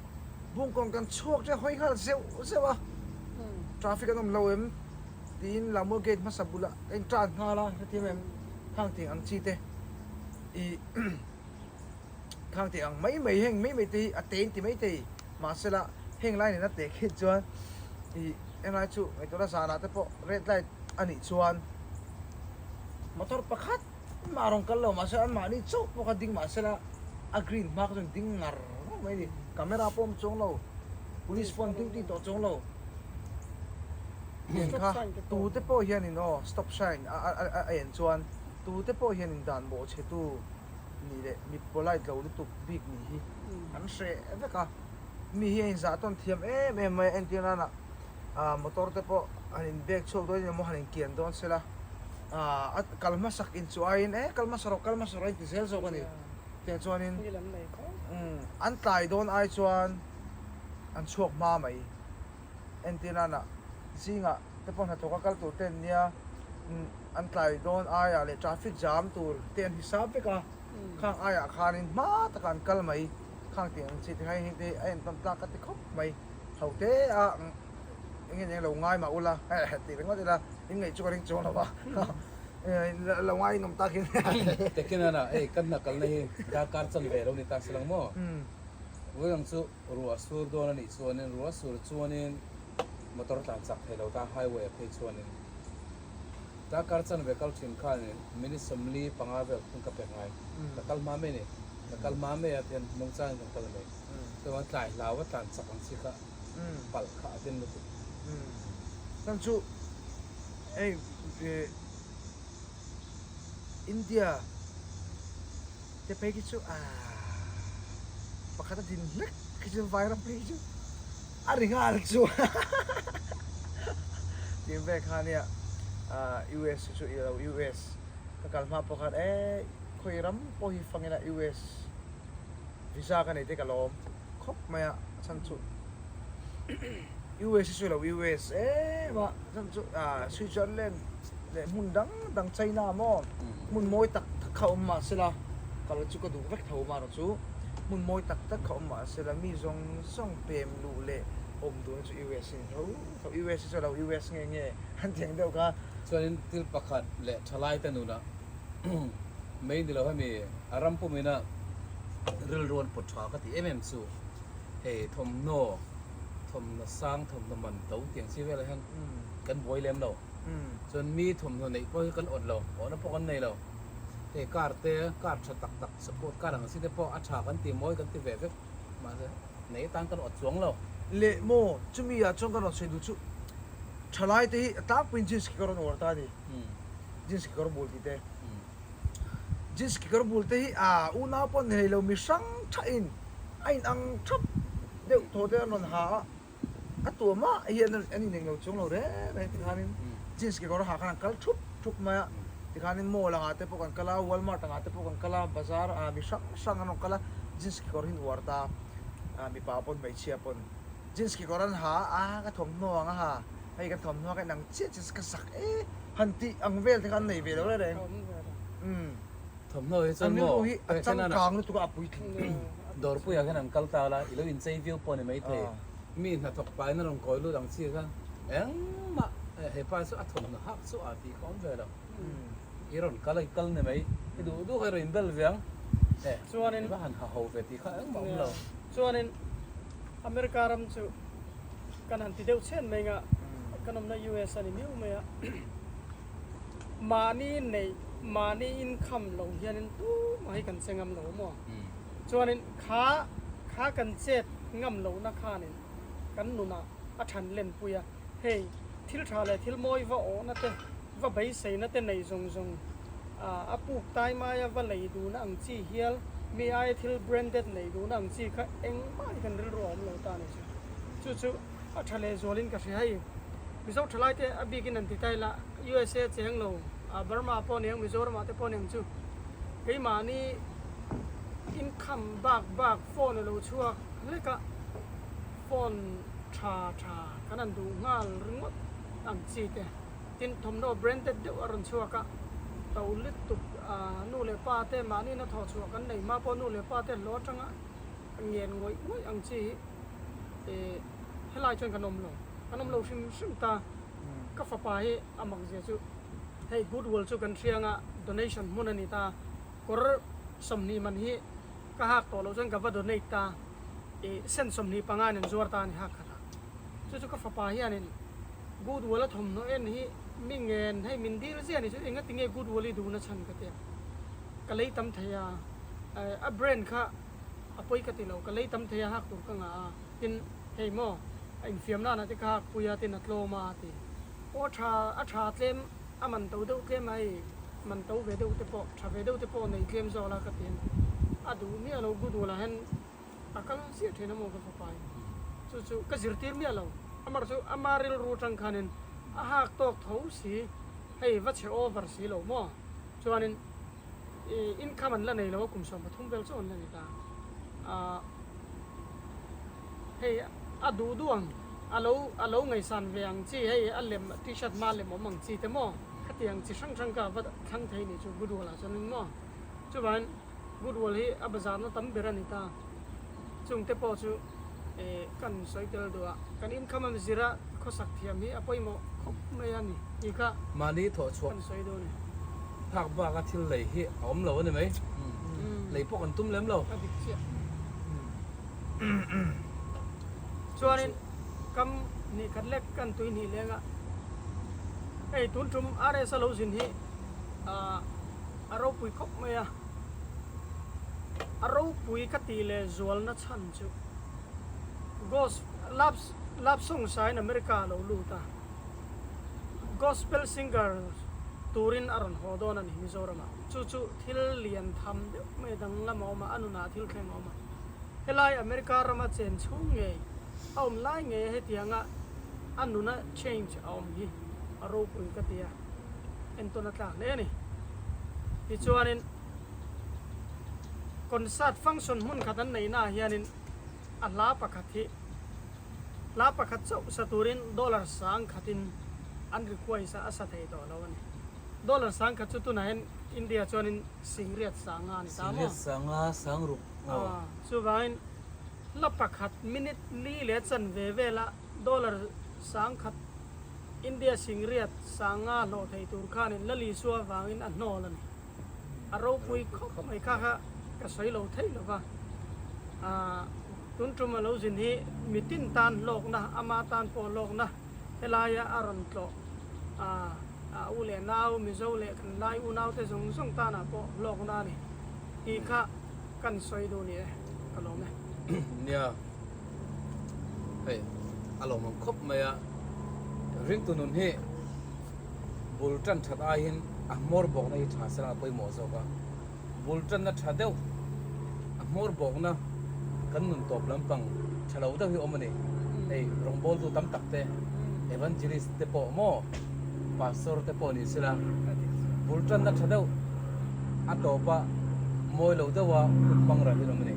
Speaker 3: Bungkawn kan chhuak ṭe hawi nghal zeuh zeuh a traffic an awm lo em? Tiin Lammual gate hmasa bulah ka in tan nghal a, hetiang em khang tih ang chi te ih khang tih ang mai mai heng mai mai te hi a te in ti mai thei mahsela heng lai nena teh khi chuan ih englai chu ngaihtuahna zanah te pawh red light a nih chuan motor pakhat mah rawn kal lo mahse anmahni chauh pawh kha ding mahsela a green hma kha chuan ding ngar ngar mai a ni camera pawh a awm chuang lo police pawh an duty tawh chuang lo. Heng kha tute pawh hianin aw stop sign a en chuan tute pawh hianin dan bawhchhetu nih leh mi polite lo lutuk bik nih hi an hreh vek a, mi hi a inzah tawn thiam em em mai a, entir nana motor te pawh han in bek chhuak dawn emaw han inkian dawn sela a kal hmasak inchuh aiin e kal hmasa rawh kal hmasa rawh a inti zel zawk a ni tiang chuanin an tlai dawn ai chuan an chhuak hma mai. Entir nana zingah te pawh hnathawka kal tur te an nia, an tlai dawn aiah leh traffic jam tur te an hisap vek a, khang aiah khanin hma takah an kal mai. Khang tih ang chi te kha heng te hi a entawn tlak ka ti khawp mai. Ho te a eng nge lo ngai mah ula tih ringawt ila in ngaih chu ka ring chuang lo va lo ngai in awm tak in.
Speaker 2: Tekinana hei kan hna kalna hi darkar chan ve lo ni ta si lang maw? Vawiang chu ruah sur dawn a nih chuanin ruah sur chuanin motor tlan chak thei lo ta highway ah phei chuanin darkar chan ve kal thin khanin minute 45 vel phun ka pek ngai ka kal hma mai a ni ka kal hma mai a tihian nungchangin kan kal mai. Chuan tlai hlau a tlan chak ang chi kha palh kha a den lutuk.
Speaker 3: Chuan chu hei India te phei khi chu pakhat a din hlek khi chu vairam phei khi chu a ri nghal chu tih vel kha nia US chu i lo US ka kal hma pawh khan e khawi ram pawh hi fang ila US Visa ka nei te ka lawm khawp mai a, a chhan chu US hi chu lo US em a, a chhan chu Switzerland leh hmun dang dang China maw hmun mawi tak tak kha awm mah sela kal chu ka duh vek tho marawh chu hmun mawi tak tak kha awm mah sela mi zawng zawng pem luh leh awm duhna chu US hi ni tho tho, US hi chu lo US nge nge an ti ang deuh kha.
Speaker 2: Chuanin thil pakhat leh thalai te nunah Mai ni lo hemi a ram pumina rilru an pawt tha ka ti em em chu hei thawmhnaw thawmhnaw sang thawmhnaw man to tiang chi velah hian kan buai lem lo chuan mi thawmhnaw neih pawh hi kan awt lo awhna pawh kan nei lo hei car te car tha tak tak sport car ang chi te pawh a tha kan ti mawi kan ti ve vek mahse nei atan kan awt chuang lo.
Speaker 3: Leh maw chumi ah chuan ka rawn sawi duh chu thalai te hi a tlangpuiin jeans khi ka rawn uar ta a ni. Jeans kekawr bul tih te Jeans kekawr bul te hi ah unau pawh ni hlei lo mi hrang thahin a in ang thap deuh thaw te an rawn ha a, a tuah mah hian an ineng lo chuang lo reng reng tikhanin jeans kekawr ha khan an kal thup thup mai a, tikhanin mall angah te pawh kan kal a, Walmart angah te pawh kan kal a, bazar ah mi hrang hrang an rawn kal a, jeans kekawr hi an uar ta a, mipa pawn hmeichhia pawn jeans kekawr an ha a, ka thawmhnaw ang a ha. Hei kan thawmhnaw ka inang chiah chiah ka zak e han tih ang vel te kha an nei ve lo reng reng. Umm.
Speaker 2: Thawmhnaw hi chuan maw
Speaker 3: An rilru hi a changkang lutuk a a puitling.
Speaker 2: Dawrpuiah hian an kal ta la, i lo inchei viau pawh a ni maithei. Mi hnathawk pahin a rawn kawi lut ang chi khan engmah he pa chu a thawmhnaw hak chu a tih kha awm ve lo. I rawn kal a i kal ni mai, i duh duh kha i rawn inbel ve ang.
Speaker 4: Chuanin
Speaker 2: i va han ha ho ve tih kha engmah awm lo.
Speaker 4: Chuanin America ram chu kan han ti deuh chhen mai nga kan awmna US a ni miau mai a mahni neih mahni inkham lo hianin tumah hi kan che ngam lo maw chuanin kha kha kan chet ngam lohna khanin kan nunah a than len pui a hei thil tha leh thil mawi va awhna te va beiseina te nei zawng zawng a puk tai maia va lei duhna ang chi hial mi aia thil branded nei duhna ang chi kha engmah hi kan rilru a awm lo ta a ni chu. Chu chu a tha leh zualin ka hria hei. Mizo thalai te a bikin an ti ta ila USA cheng lo Burma pawh ni ang Mizoram ah te pawh ni ang chu keimahni income bak bak phone a lo chhuak hlek a phone tha tha kan han duh nghal ringawt ang chi te. Tin, thawmhnaw branded deuh a rawn chhuak a, to lutuk nu leh pa te mahni na thawh chhuah kan nei hma pawh nu leh pa te hlawh atanga ngen ngawih ngawih ang chi hi helai chuan kan awm lo, kan awm lo hrim hrim ta. Ka fapa hi a mak zia chu hei Goodwill chu kan hria anga donation hmun a ni ta, kawr 20 man hi ka hak tawh loh chuan ka va donate ta, cent 25 in an zuar ta a ni hak khatah. Chu chu ka fapa hianin Goodwill a thawmhnaw en hi mi ngen hei min dil ziah ni chu engati nge Goodwill i duhna chhan ka tia. Ka lei tam thei a, a brand kha a pawi ka ti lo, ka lei tam thei a hak tur ka ngah a, tin hei maw a infiam nana te ka hak pui a tin a tlawm a ti. Aw a tha a tha tlem a man to deuh tlem a hei man to ve deuh te pawh tha ve deuh te pawh nei tlem zawk la ka ti a duh miah lo Goodwill ah hian A kal ziah thin a maw ka fapa in chu chu ka zirtir miah lo amar chu ama rilru atang khanin a hak tawk tho si hei va chhe over si lo maw chuanin ih income an la nei lo a kum 13 vel chu an la ni ta ah hei a duh duh ang a lo a lo ngaihsan ve ang chi hei a lem t-shirt hma lem awm ang chi te maw khatiang chi hrang hrang kha va thlang thei nih chu Goodwill ah chuanin maw chuvangin Goodwill hi a bazarna tam ber a ni ta. Chungte pawh chu kan sawi tel duh a, kan income a zira khawsak thiam hi a pawimawh khawp mai a ni tih kha
Speaker 2: Mahni thawh chhuah
Speaker 4: kan sawi dawn e.
Speaker 2: Phak baka thil lei hi a awm lo a ni mai. Lei pawh kan tum lem lo.
Speaker 4: A dik chiah. Chuanin kam hnih khat lek kan tui hnih leng a, hei tun tum RS a lo zin hi a ropui khawp mai a. A ropui ka tih leh zualna chhan chu Gos love love song sain America a lo lut a, Gospel singer turin a rawn haw dawn a ni Mizoramah. Chu chu thil lian tham deuh mai danglam a awm a, a nunah thil thleng a awm a. Helai America rama chen chhung ngei a awm lai ngei a hetianga a nuna change a awm hi a ropui ka ti a, entawn a tlak hle a ni. Tichuanin concert function hmun khat an neihna ah hianin a hla pakhat hi hla pakhat chauh sa turin dollar sang khatin an request a, a sa thei tawh lo a ni. Dollar sang khat chu tunah hian India chuanin singriat sanga a ni ta maw?
Speaker 2: Singriat sanga sang ruk aw.
Speaker 4: Chuvangin hla pakhat minute li leh chanve vela dollar sang khat India singriat sanga hlawh thei tur khanin la Lisua vangin a hnawl a ni. A ropui khawp mai kha kha ka sawi lo thei lo va. Tun tum a lo zin hi mitin tan hlawkna, ama tan pawh hlawkna helaia a rawn tlawh a, a u leh nau, Mizo leh kan Lai unaute zawng zawng tanah pawh hlawkna a ni tih kha kan sawi duh ni e, ka lawm e.
Speaker 2: Nia, hei a lawmawm khawp mai a, ringtu nun hi bul tan that aiin a hmawr bawkna hi tha sela a pawimawh zawk a, bul tanna tha deuh a hmawr bawkna kan nun tawp lampang tha lo deuh hi awm a ni. Hei rawngbawltu tam tak te, evangelist te pawh maw, pastor te pawh ni sela bul tanna tha deuh a tawpa mawi lo deuha hun hmang ral hi an awm a ni.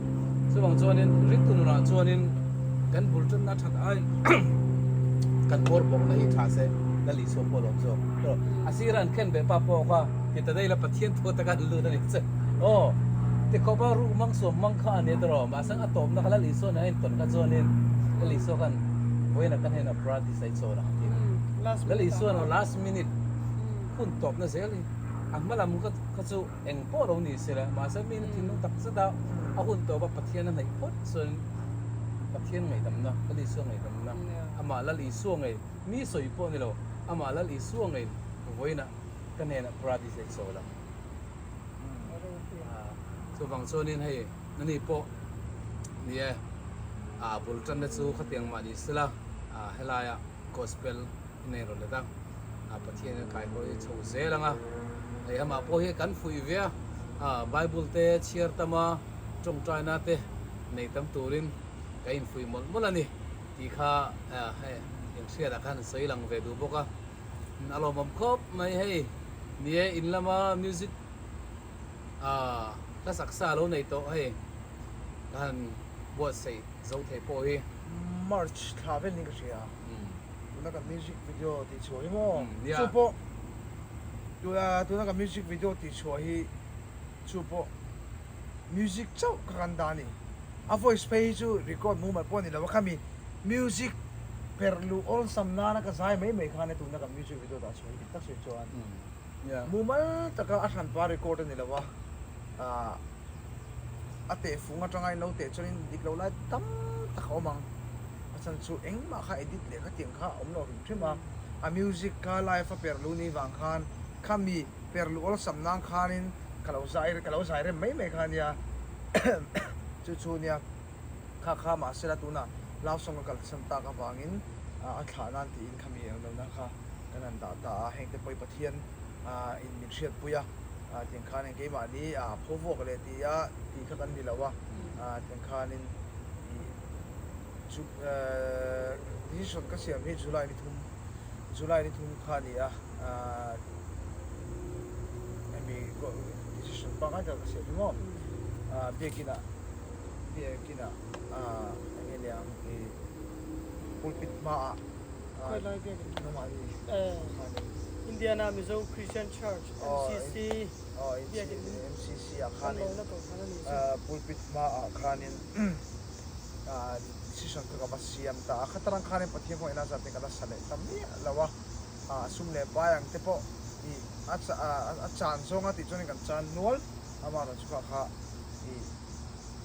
Speaker 2: Chuvang chuanin ringtu nunah chuanin kan bul tanna that ai kan hmawr bawkna hi tha se Lal Isua pawh a lawm zawk. A sira an khen ve pa pawh kha ti ta daih la Pathian thu ataka an lut a ni che. Aw ti khawpa ruh mang suam mang kha a ni tawh mahse a tawpna kha Lal Isua nen a intawn kha chuanin Lal Isua khan vawiin a kan hnenah paradise a i chawl ang a ti. Lal Isua erawh last minute hun tawpna zel hi a hma lam kha chu eng pawh lo ni se la mahse mi na thinlung tak zet a a hun tawpa Pathian a hnaih phawt chuan Pathian ngaihdamna Lal Isua ngaihdamna amah Lal Isua ngei mi sawi pawh ni lo amah Lal Isua ngei vawiinah ka hnenah paradise a i chawl ang chuvang chuanin hei nani pawh ni e a bul tanna chu khatiang mah ni se la helaia gospel in a inrawn let a, Pathian in a kaihawi chho zel ang a, hei amah pawh hi kan fuih ve a, Bible te chhiar tam a, tawngtaina te nei tam turin ka infuih mawlh mawlh a ni tih kha hei inhriatah khan sawi lang ve duh bawk a, a lawmawm khawp mai hei ni e in lama music hla saksa lo nei tawh hei ka han buatsaih zo thei pawh hi.
Speaker 3: March thla vel niin ka hria. Tuna kan music video tih chhuah hi maw? Chu pawh tuna kan music video tih chhuah hi chu pawh music chauh ka kan dah a ni. A voice phei hi chu record mumal pawh a ni lo a, khami music perh luh awlsam nana ka zai mai mai khan tuna kan music video dah chhuah hi dik tak sawi chuan mumal taka a hranpa record a ni lo a. A tehfung atanga in lo teh chuanin dik lo lai tam tak a awm ang. A chhan chu engmah kha edit leh khatiang kha a awm lo hrim hrim a. A music kha live a per luh ni vang khan khami per luh awlsam nan khanin ka lo zai ka lo zai rem mai mai kha ania. Chu chu nia kha kha mahsela tunah love song ka kalsan tak avangin a thlah nan tiin khami eng lohna kha kan han dah ta a. Hengte pawh hi Pathian in min hriatpui a. Tiang khanin keimahni pho vuak leh tih a tih kha kan ni lo a, tiang khanin decision ka siam hi July ni thum July ni thum kha a ni a, hemi decision pangngai taka ka siam hi maw biakinah biakinah eng nge niang pulpit hmaah
Speaker 4: Indiana Mizo Christian Church MCC biakin
Speaker 3: MCC ah khanin pulpit hmaah khanin. decision kha ka va siam ta a. Khatarang khanin Pathian kawngin a zat te ka la sa leh ta miah lo a, sum leh pai ang te pawh ih a chan zawnga tih chuanin kan chan nual, amaherawhchu kha kha ih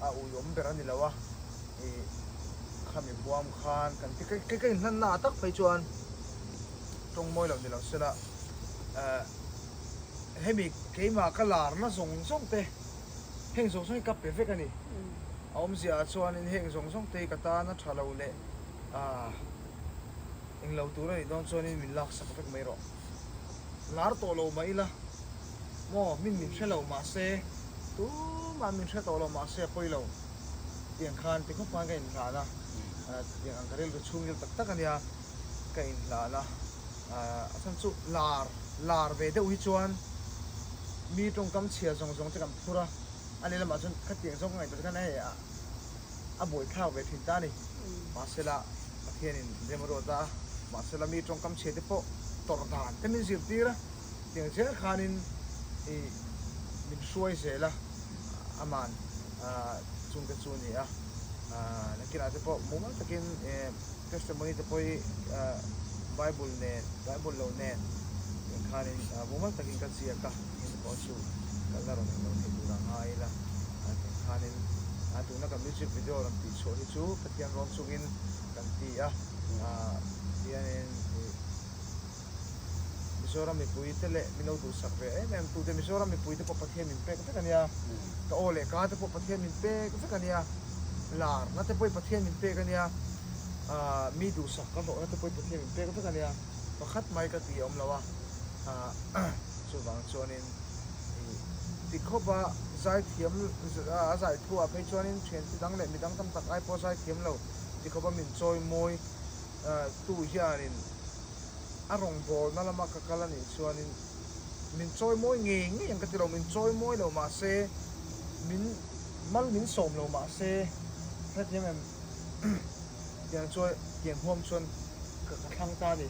Speaker 3: a uiawm ber a ni lo a, ih khami huam khan kan ti kei ka inhlanna ah tak phei chuan tawng mawi lo ni lo sela hemi keimah ka larna zawng zawng te heng zawng zawng hi ka pe vek a ni. A awmzia ah chuanin heng zawng zawng te hi ka tan a tha lo leh ah englo tur a nih dawn chuanin min laksak vek mai rawh. Lar tawh lo mah ila maw min min hre lo mahse tumah min hre tawh lo mahse a pawi lo tiang khan ti khawp khan ka inhlan a, tiang ang ka rilru chhungil tak tak a nia ka inhlan a, a chhan chu lar lar ve deuh hi chuan mi tawngkam chhia zawng zawng te kan phur a, a lehlamah chuan khatiang zawng ka ngaihtuah te khan hei a buaithlak ve thin ta a ni. Mahsela Pathianin rem a ruat a, mahsela mi tawngkam chhia te pawh tawrh dan te min zirtir a, tiang zel khanin ih min hruai zel a, aman chungte chu a ni a. Nakinah te pawh mumal takin testimony te pawh hi Bible nen, Bible lo nen tiang khanin mumal takin ka ziak a, heng te pawh chu ka la rawn englo thei tur a ngai ila tiang khanin tuna kan music video rawn tih chhuah hi chu Pathian rawn chungin kan ti a, tianin ih Mizoram mipui te leh min lo duhsak ve em em tute Mizoram mipui te pawh Pathian min pek vek a nia, ka aw leh ka te pawh Pathian min pek vek a nia, larna te pawh Pathian min pek a nia, mi duhsak ka hlawhna te pawh Pathian min pek vek a nia, pakhat mai ka ti a awm lo a, chuvang chuanin ih ti khawp a zaithiam a zai thu ah phei chuanin thiante dang leh midang tam tak ai pawh zaithiam lo ti khawp a min chawi mawi tu hianin a rawngbawlna lama ka kal a nih chuanin min chawi mawi ngei ngei ang ka ti lo, min chawi mawi lo mah se, min mal min sawm lo mah se, hrethiam em tiang chuan tiang huam chuan ka ka thlang ta a ni.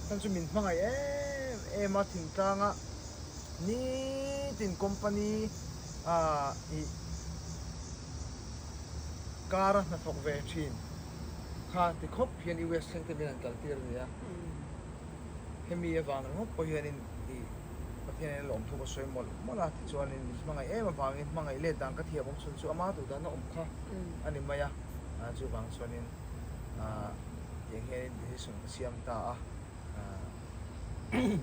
Speaker 3: Chhan chu min hmangaih em em a thingtlanga nitin company ah ih kar a hnathawk ve thin. Kha ti khawp hian US thleng te min han kal tir a ni a, hemi avang ringawt pawh hianin ih Pathianin a lawmthu ka sawi mawlh mawlh a, tichuanin min hmangaih em avangin hmangaih let dan ka thiam awm chhun chu ama duh dan a awm kha a ni mai a, chuvang chuanin tiang hianin decision ka siam ta a,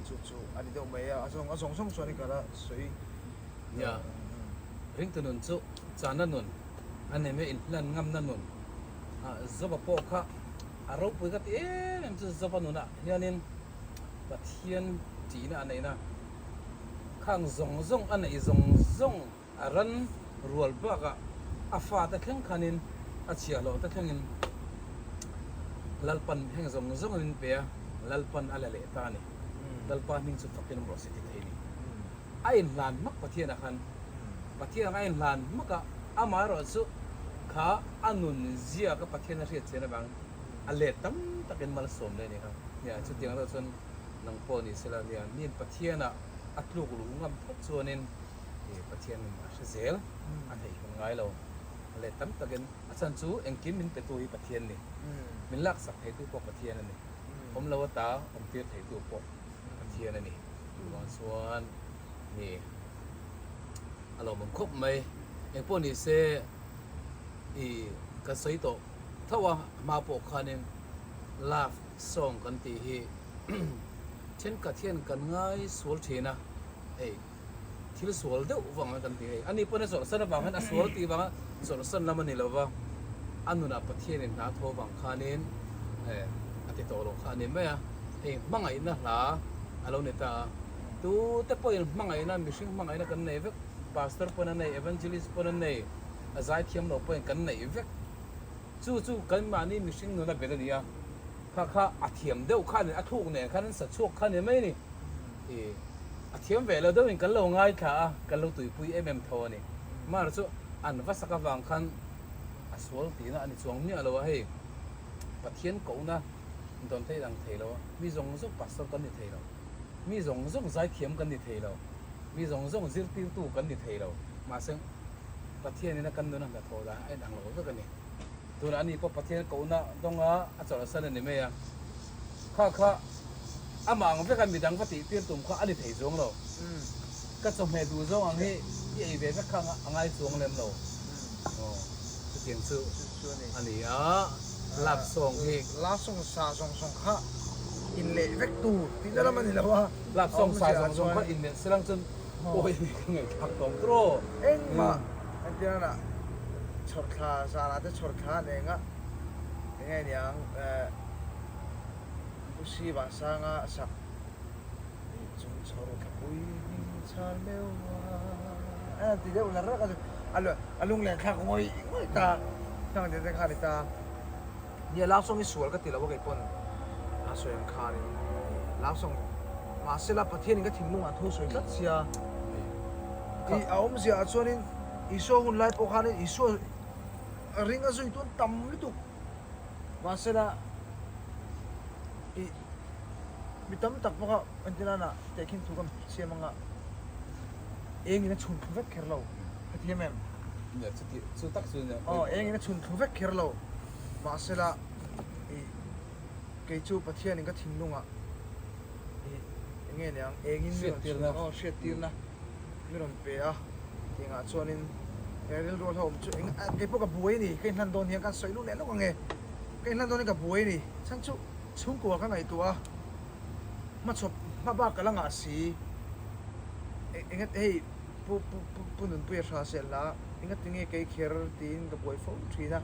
Speaker 3: chu chu a ni deuh mai a, a zawng zawng chuanin ka la sawi.
Speaker 2: Nia, ringtu nun chu chana nun a nei mai inhlan ngamna nun Joba pawh kha a ropui ka ti em em chu Joba nunah hianin Pathian tihna a neihna khang zawng zawng a neih zawng zawng a ran rual bakah a fate thleng khanin a chhiahhlawh te thlengin Lalpan heng zawng zawng in pe a, Lalpan a la leh ta a ni. Lalpa hming chu fakin awm rawh se ti thei a ni. A inhlan hmak Pathianah khan Pathian ang a inhlan hmak a, amaherawh chu kha a nun ziak a Pathian a hriat chian avang a let tam takin malsawm leh a ni kha. Nia, chutiang erawh chuan nang pawh ni sela nia, miin Pathianah a tluk luh ngam phawt chuanin Pathianin a hre zel, a theihngilh ngai lo. A let tam takin a chhan chu engkim min petu hi Pathian ni, min laksak theitu pawh Pathian a ni, awm lo ata awmtir theitu pawh Pathian a ni. Chuvang chuan ni a lawmawm khawp mai. Engpawh ni se i kan sawi tawh tho a, hma pawh khanin love song kan tih hi thenkhat hian kan ngai sual thin a, hei thil sual deuh vang a kan ti hei. Ani pawn a chawlhsan avang hian a sual tih vanga chawlhsan lam a ni lo va, a nunah Pathianin hna tho vang khanin a ti tawh lo kha a ni mai a. Hei hmangaihna hla a lo ni ta a, tute pawhin hmangaihna, mihring hmangaihna kan nei vek, pastor pawn an nei, evangelist pawn an nei, a zaithiam lo pawhin kan neih vek. Chu chu kan mahni mihring nuna bet a ni a, kha kha a thiam deuh kha nen, a thluk nen khan an sa chhuak kha ni mai a ni. Ih, a thiam ve lo deuhin kan lo ngaithla a, kan lo tuipui em em tho a ni. Mahra chu an va sak avang khan a sual tihna a ni chuang miah lo a, hei Pathian kohna dawn theih ang thei lo a, mi zawng zawng pastor kan ni thei lo, mi zawng zawng zaithiam kan ni thei lo, mi zawng zawng zirtirtu kan ni thei lo, mahse Pathianin a kan nuna hnathawh dan a inang lo vek a ni. Tunah ani pawh Pathian kohna dawnga a chawlhsan a ni mai a. Kha kha amah ang veka midang va tihtir tum kha a ni thei chuang lo. Ka chawhmeh duh zawng ang hi i ei ve vek kha a ngai chuang lem lo. Aw, chutiang chu a ni a, love song hi.
Speaker 3: Love song sa zawng zawng kha inleh vek tur tihna lam a ni lo a.
Speaker 2: Love song sa zawng zawng kha inleh se lang chuan pawi a ni ka ngaihthlak tawm tur aw.
Speaker 3: Engmah entirna chhawrthla zanah te chhawrthla an eng a, enge niang eh Pusi Vansanga sak tih chung chhawr thlapui hming chhal meuh a a ti deuh lar rak a chu a lunglen thlak ngawih ngawih ta heng te te kha a ni ta. Nia love song hi sual ka ti lo a kei pawn a sawi ang khan in love song mahse la Pathian in ka thinlung ah thu sawi tlat sia i a awmzia ah chuan in Isua hun lai pawh khan in Isua ring a zui tun tam lutuk mahse la i mi tam tak pawh kha entirna ah tehkhin thu kan siam anga eng in a chhun thlu vek kher lo hetiang em?
Speaker 2: Nia chuti chu tak chu nia.
Speaker 3: Aw eng in a chhun thlu vek kher lo mahsela i kei chu Pathian in ka thinlungah i enge niang eng in mi rawn chhun aw hriattirna mi rawn pe a tih angah chuanin he rilru a hlauhawm chu eng kei pawh ka buai a ni ka inhlan dawn hian kan sawi luh leh lawk ang e ka inhlan dawn hian ka buai a ni chhan chu chhungkua ka ngaihtuah a hmachhawp hma bak ka la ngah si eng hei Pu Pu Pu Pu Nunpuia hra sel hla, engati nge kei kher tiin ka buai fo thin a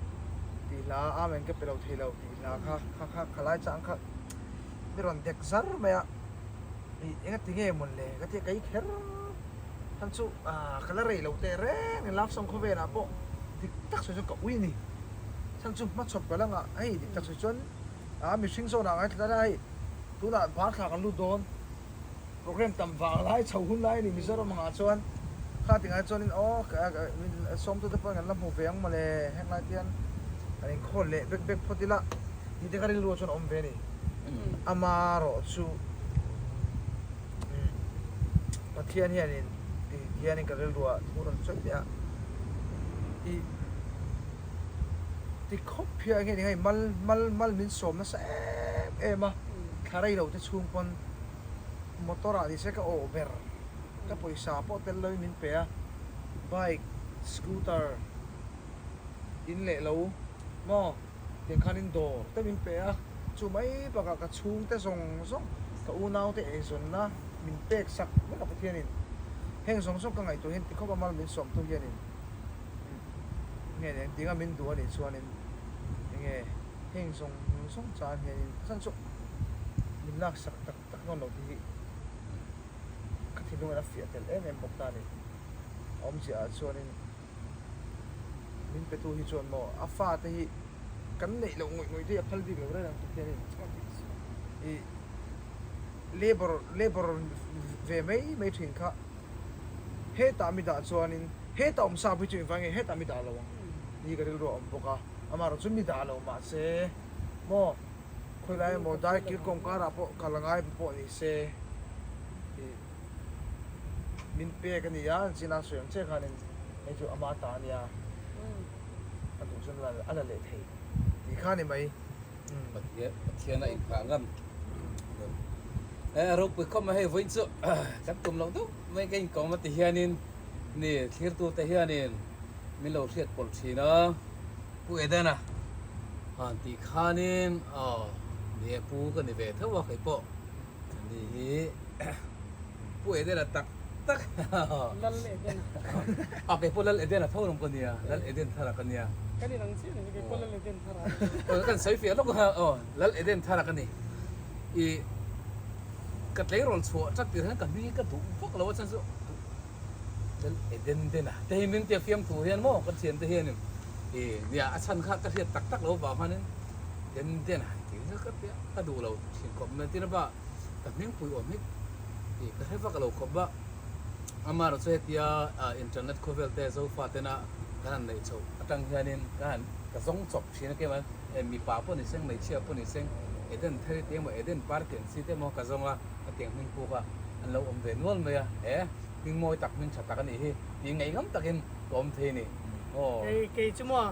Speaker 3: tih hla, Amen ka pe lo thei lo tih hla kha kha kha khalai chang kha mi rawn dek zar mai a, ih engati nge mawn le ka tia kei kher khan chu ah ka la rei lo teh reng a love song khawvelah pawh dik tak sawi chuan ka ui a ni, chhan chu hmachhawp ka la ngah hei dik tak sawi chuan ah mihring zawnah ngai thla ta hei tunah bar thla kan lut dawn. Program tam vang lai chho hun lai a ni Mizoram angah chuan kha ti ngai chuanin aw sawmtute pawhin kan la hmu ve ang mawle heng lai te hian kan inkhawl leh bek bek phawt ila tih te kha rilru ah chuan a awm ve a ni. Amarawhchu Pathian hianin ti hianin ka rilru ah thu rawn sawi leh a i ti khawp hian enge ni hei mal mal mal min sawm nasa em em a thla rei lo te chhung pawn motor ah nise ka awh ber ka pawisa pawh tel lo in min pe a bike scooter in leh lo maw tiang khan in dawr te min pe a chu mai bakah ka chhung te zawng zawng ka unau te eizawnna min pek sak vek a Pathian in heng zawng zawng ka ngaihtuah hian tikhawp a mal min sawm tu hian in nge eng tinga min duh a nih chuan in enge heng zawng zawng chan hian in a chhan chu min laksak tak tak dawn lo tih hi ka thinlung in a fiah tel em em bawk ta a ni. A awmzia ah chuanin min pe tu hi chuan maw a fa te hi kan neih loh ngawih ngawih te hi a phal bik lo reng ang Pathian in ih labour labour ve mai mai thin kha hetah mi dah chuanin hetah awm sa pawh hi chu engvang nge hetah mi dah lo ang tih hi ka rilru a awm bawk a amaherawhchu mi dah lo mahse maw Khawilai emaw dai kir kawngkar ah pawh kal a ngai pawh ni se tih min pek a ni a, chin a sawi ang che khanin hei chu ama ta a nia, a duh chuan a la leh thei tih kha a ni mai.
Speaker 2: Pathian a inphah ngam. A ropui khawp mai hei vawiin chu kan tum loh deuh mai ka inkawm a ti hianin ni thlirtute hianin min lo hriat pawlh thin a. Pu Edena han tih khanin aw ni e pu ka ni ve tho a kei pawh ni hi Pu Edena tak tak
Speaker 4: Lal Edena
Speaker 2: a kei pawh Lal Edena tho lawm ka nia Lal Eden thara ka nia
Speaker 4: Kan inang chiah ni kei pawh Lal Eden thara
Speaker 2: aw kan sawi fiah lawk a aw Lal Eden thara ka ni i ka tleirawl chhuah tat tir hian ka hming hi ka duh vak lo a chuan chu Lal Eden den a te hi min tia fiamthu hian maw ka thiante hianin i nia a chhan kha ka hriat tak tak lo vang khanin Den den a tih kha ka tia ka duh lo thin khawp mai tin a ba ka hmingpui awm hi i ka hre vak lo khawp a amaherawhchu hetia internet khawvel te zofa tena kan han neih chhoh atang hianin ka han ka zawng chawp thin a keimah mipa pawh ni seng hmeichhia pawh ni seng Eden thari te emaw Eden party an si te emaw ka zawng a ka tiang hmingpu kha an lo awm ve nual mai a he hming mawi tak hming tha tak a nih hi tih ngaihngam takin ka awm thei a ni aw.
Speaker 4: Kei kei chu maw.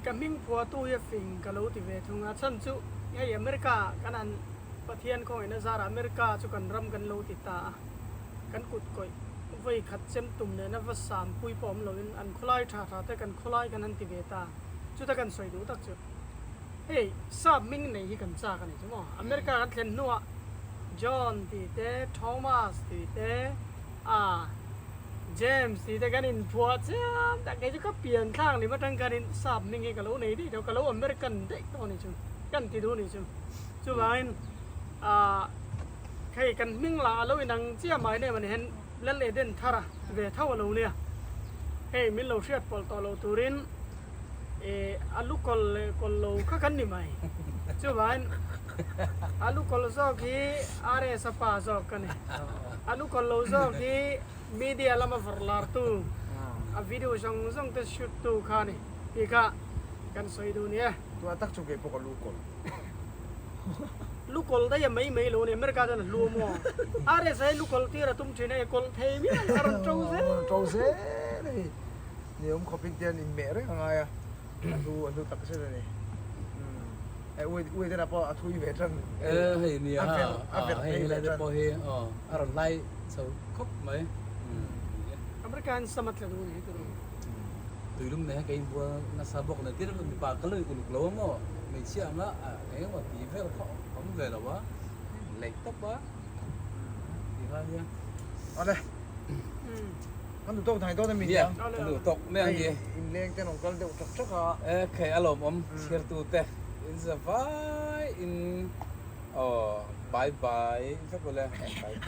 Speaker 4: Ka hming phuahtu hi a fing ka lo ti ve thung a, chhan chu hei America ah kan an Pathian khawngaihna zarah America chu kan ram kan lo ti ta a, kan kut kawih vawi khat chem tum nena va sam pui pawh awm loin an khawlai tha tha te kan khawlai kan han ti ve ta, chuta kan sawi duh tak chu hei sap hming nei hi kan chak a ni chu maw, America kan thlen hnuah John tih te Thomas tih te a. James tih te kan inphuah chiam tak kei chu ka pian thlak lim atang khanin sap hming hi ka lo nei daih tawh ka lo American daih tawh a ni chu kan ti duh a ni chu chuvangin ah hei kan hming lah a lo inang chiah mai nem a ni hian Lal Eden Thara ve tho a lo nia hei min lo hriat pawlh tawh loh turin ih a lu kawlh leh kawlh lo kha kan ni mai chuvangin a lu kawlh zawk hi RS a pa zawk ka ni a lu kawlh lo zawk hi Media lama vawrh lartu, a video zawng zawng te shoot tu kha a ni tih kha kan sawi duh nia.
Speaker 3: Tunah tak chu kei pawh ka lu kawlh.
Speaker 4: Lu kawlh daih a mai mai lo ni, America chuan a hlu maw? RSA lu kawlh tir a tum thin a, e kawlh thei miah lo, a rawn to zel.
Speaker 3: A rawn to zel a ni. Ni awm khawpin te an inmeh reng a ngai a, a hlu a hlu tak zet a ni. Umm ui ui te lah pawh a thui ve tan.
Speaker 2: E hei nia a hei helai te pawh hi a rawn hlai chho khawp mai.
Speaker 4: America hian sam a tla duh a ni hei turu.
Speaker 2: Tuilum nen hian ka inbual nasa bawk a ni. Tin mipa ka lo uluk lo a maw hmeichhia anga eng emaw tih vel kha awm ve lo a leih tawp a ti kha nia.
Speaker 3: Awle. Kan duh tawk thai dawn a mi nia.
Speaker 2: Kan duh tawk mai ang ni.
Speaker 3: Inleng te an rawn kal deuh ṭak ṭak a.
Speaker 2: E khai a lawmawm chhiartu te in za vai in aw bye bye vek ule.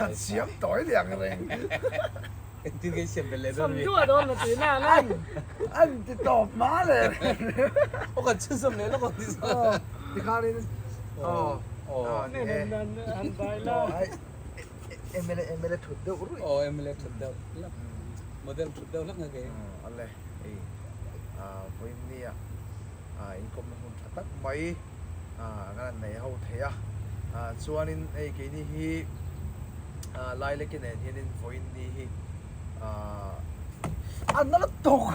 Speaker 3: An siam tawi leh ang reng.
Speaker 2: Engtin nge i siam belh leh dawn mi?
Speaker 4: Sawm duah dawn la tih na nan.
Speaker 3: An ti tawp hma leh reng.
Speaker 2: Aw kan chhunzawm leh lawk ang ti zawk.
Speaker 3: Tikhanin aw aw ni e.
Speaker 4: An bai la.
Speaker 3: MLA MLA thut deuh ruih.
Speaker 2: Aw MLA thut deuh hlak. Model thut deuh hlak nga kei.
Speaker 3: Awle hei vawiin nia inkawmna hmun tha tak mai kan han nei ho thei a. Chuanin hei keini hi Laileki nen hianin vawiin ni hi a nala tawk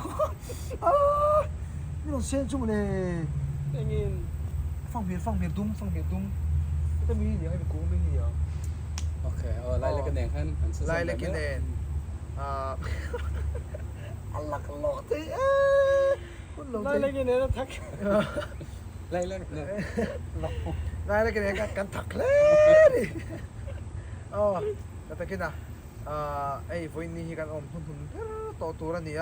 Speaker 3: min rawn sen chu mawle.
Speaker 4: Engin?
Speaker 3: Fanghmir fanghmir dum fanghmir dum heta mi hi ni ang hemi kung mi hi ni ang.
Speaker 2: Okay aw Laileki nen khan an chhunzawm leh
Speaker 3: Laileki nen a laklawh thei e hun lo thei.
Speaker 4: Laileki nen a thak.
Speaker 2: Laileki nen
Speaker 3: Laileki nen khan kan thak hle ni. Aw ka takin a hei vawiin ni hi kan awm hnuhnun ber tawh tur a ni a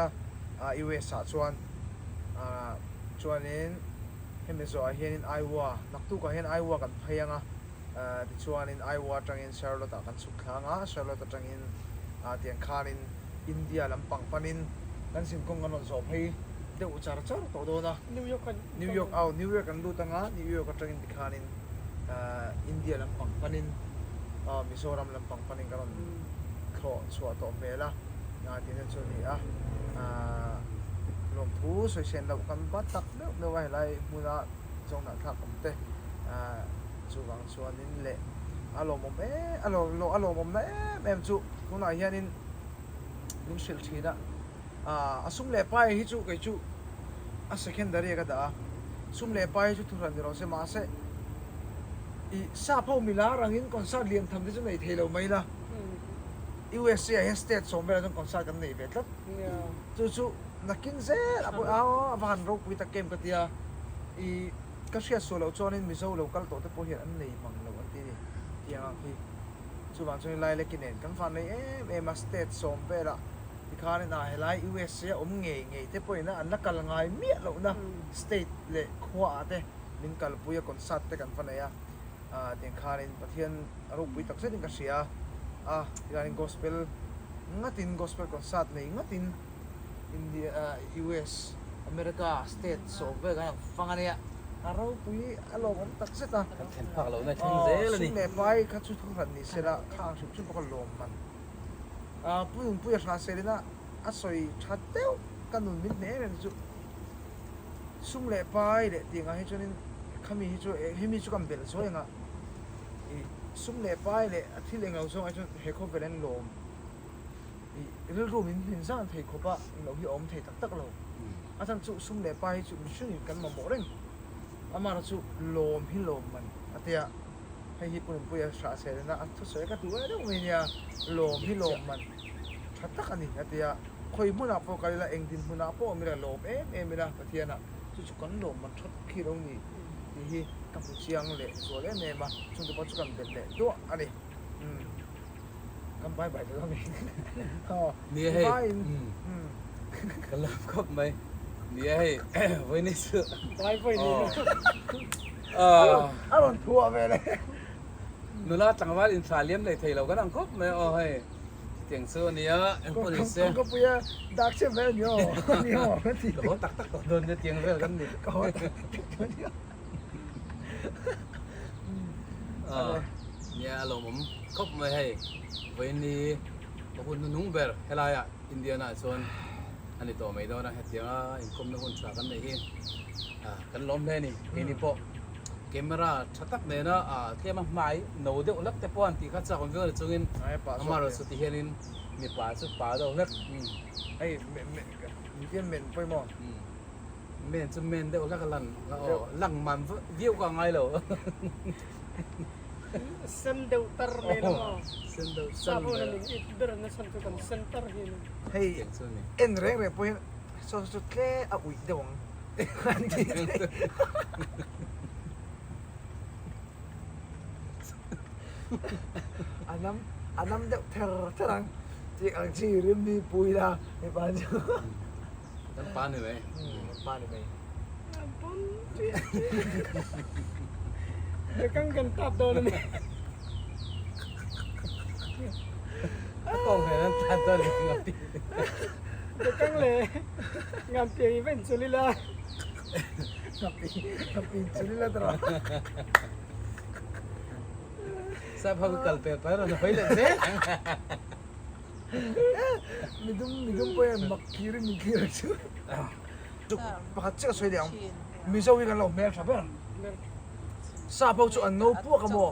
Speaker 3: US ah chuan chuanin hemi zawhah hianin Iowa naktukah hian Iowa kan phei ang a tichuanin Iowa atangin Charlotte ah kan chhuk thlang a Charlotte atangin tiang khanin India lampang panin kan zinkawng kan rawn zawh phei deuh char char tawh dawn a
Speaker 4: New York kan
Speaker 3: New York aw New York kan lut ang a New York atangin tikhanin India lampang panin Mizoram lampang panin kan rawn thlawh chhuah tawh hmel a tihna chu a ni a lawmthu sawi sen loh kan va tak meuh meuh a helai hmuna zawnghnah thlak awm te chuvang chuanin leh a lawmawm em a lawmawm na em em chu tunah hianin min hrilh thin a a sum leh pai hi chu kei chu a secondary a ka dah a sum leh pai hi chu thuhran ni rawh se mahse ih sap ho milar angin concert lian tham te chu nei thei lo mai la USA ah hian state sawm velah chuan concert kan nei ve tlat chu chu nakin zel a pawh a va han ropui tak em ka tia ih ka hriat suah loh chuanin Mizo lo kal tawh te pawh hian an nei mang lo an ti a ni tiang ang hi. Chuvang chuan helai leki nen kan van nei em em a, state sawm velah tikhanin ah helai USA a awm ngei ngei te pawhin a an la kal ngai miah lohna state leh khua ah te min kalpui a concert te kan va nei a, ah tiang khanin Pathian a ropui tak zetin ka hria a, tikhanin gospel ngatin gospel concert nei ngatin India US America state sawm vel kan han fang a nia. A ropui a lawmawm tak zet a.
Speaker 2: Kan thlen phak lohna thleng zel a ni.
Speaker 3: Sum leh pai kha chu thu hran ni se la, kha ang hrim hrim pawh ka lawm man. Pu Nunpui a hra selin a, a sawi tha deuh ka nun min hne em em chu. Sum leh pai leh tih angah hi chuanin khami hi chu hemi chu kan belh zuai anga ih sum leh pai leh a thil englo zawngah hi chuan he khawvel an lawm ih rilru min hmin zan thei khawp a englo hi a awm thei tak tak lo. A chhan chu sum leh pa hi chu mihringin kan mamawh reng. Amah chu lawm hi lawm man a tia. Hei hi Pu Nunpuia hrah selena a thusawi ka duh deuh mai nia. Lawm hi lawm man tha tak a ni a tia. Khawi hmunah pawh kal ila, eng dinhmunah pawh awm ila, lawm em em ila Pathianah chu chu kan lawm man tha tak hi lo ni tih hi ka hmu chiang leh zual em em a. Chungte pawh chu kan belh leh duah a ni. Umm kan bye bye ta dawn mi. Aw
Speaker 2: Nia hei.
Speaker 3: Vai in.
Speaker 2: Umm ka lawm khawp mai. Nia hei vawiin chu.
Speaker 4: Vai vawiin ni.
Speaker 2: Aw.
Speaker 3: A rawn thuah ve le.
Speaker 2: Nula tlangval inthla liam leh thei lo kan ang khawp mai aw hei. Chutiang chu a nia engpawh ni se.
Speaker 3: Kawngka puia dak chep vel ni aw. Ni aw.
Speaker 2: Ka haw tak tak tawh dawn nia tiang vel kan ni.
Speaker 3: Ka haw tak tak tawh nia.
Speaker 2: Nia a lawmawm khawp mai hei vawiin hi ka hun hnuhnung ber helaiah Indiana ah chuan a ni tawh mai dawn a hetianga inkawmna hun tha kan neih hi kan lawm hle a ni keini pawh camera tha tak nena tlema hmai no deuh hlek te pawh an tih kha chak awm viau a ni chungin amaherawhchu ti hianin mipa chu pa deuh hlek
Speaker 3: hei miten men pawimawh.
Speaker 2: Men chu men deuh hlek a lan aw lang man viau ka ngai lo.
Speaker 4: Sen deuh tar mai lo maw?
Speaker 2: Sen deuh tar mai.
Speaker 4: Sap ho min it ber na chhan chu kan sen tar hi ni.
Speaker 3: Hei en reng reng pawh hian saw chu tle a uih deuh ang an ti thei. A nam a nam deuh ther ther ang tih ang chi rim hi pu ila mipa chu.
Speaker 2: Kan pa ni mai.
Speaker 3: Kan pa ni mai.
Speaker 4: Bon chiah chiah. Kang kan tap dawn a ni.
Speaker 2: A kawng nen an tap dawn a ni.
Speaker 4: Kang le ngam piang i ven chul ila.
Speaker 3: Ngam piang chul ila tawh.
Speaker 2: Sap ho kal pel pai rawn hawi leh zel.
Speaker 3: Midum midum pawh hian mak thlir in min thlir ang chu. Pakhat chiah ka sawi leh ang. Mizo hi kan lo hmel tha ber. Sap ho chu an ngo puak a maw?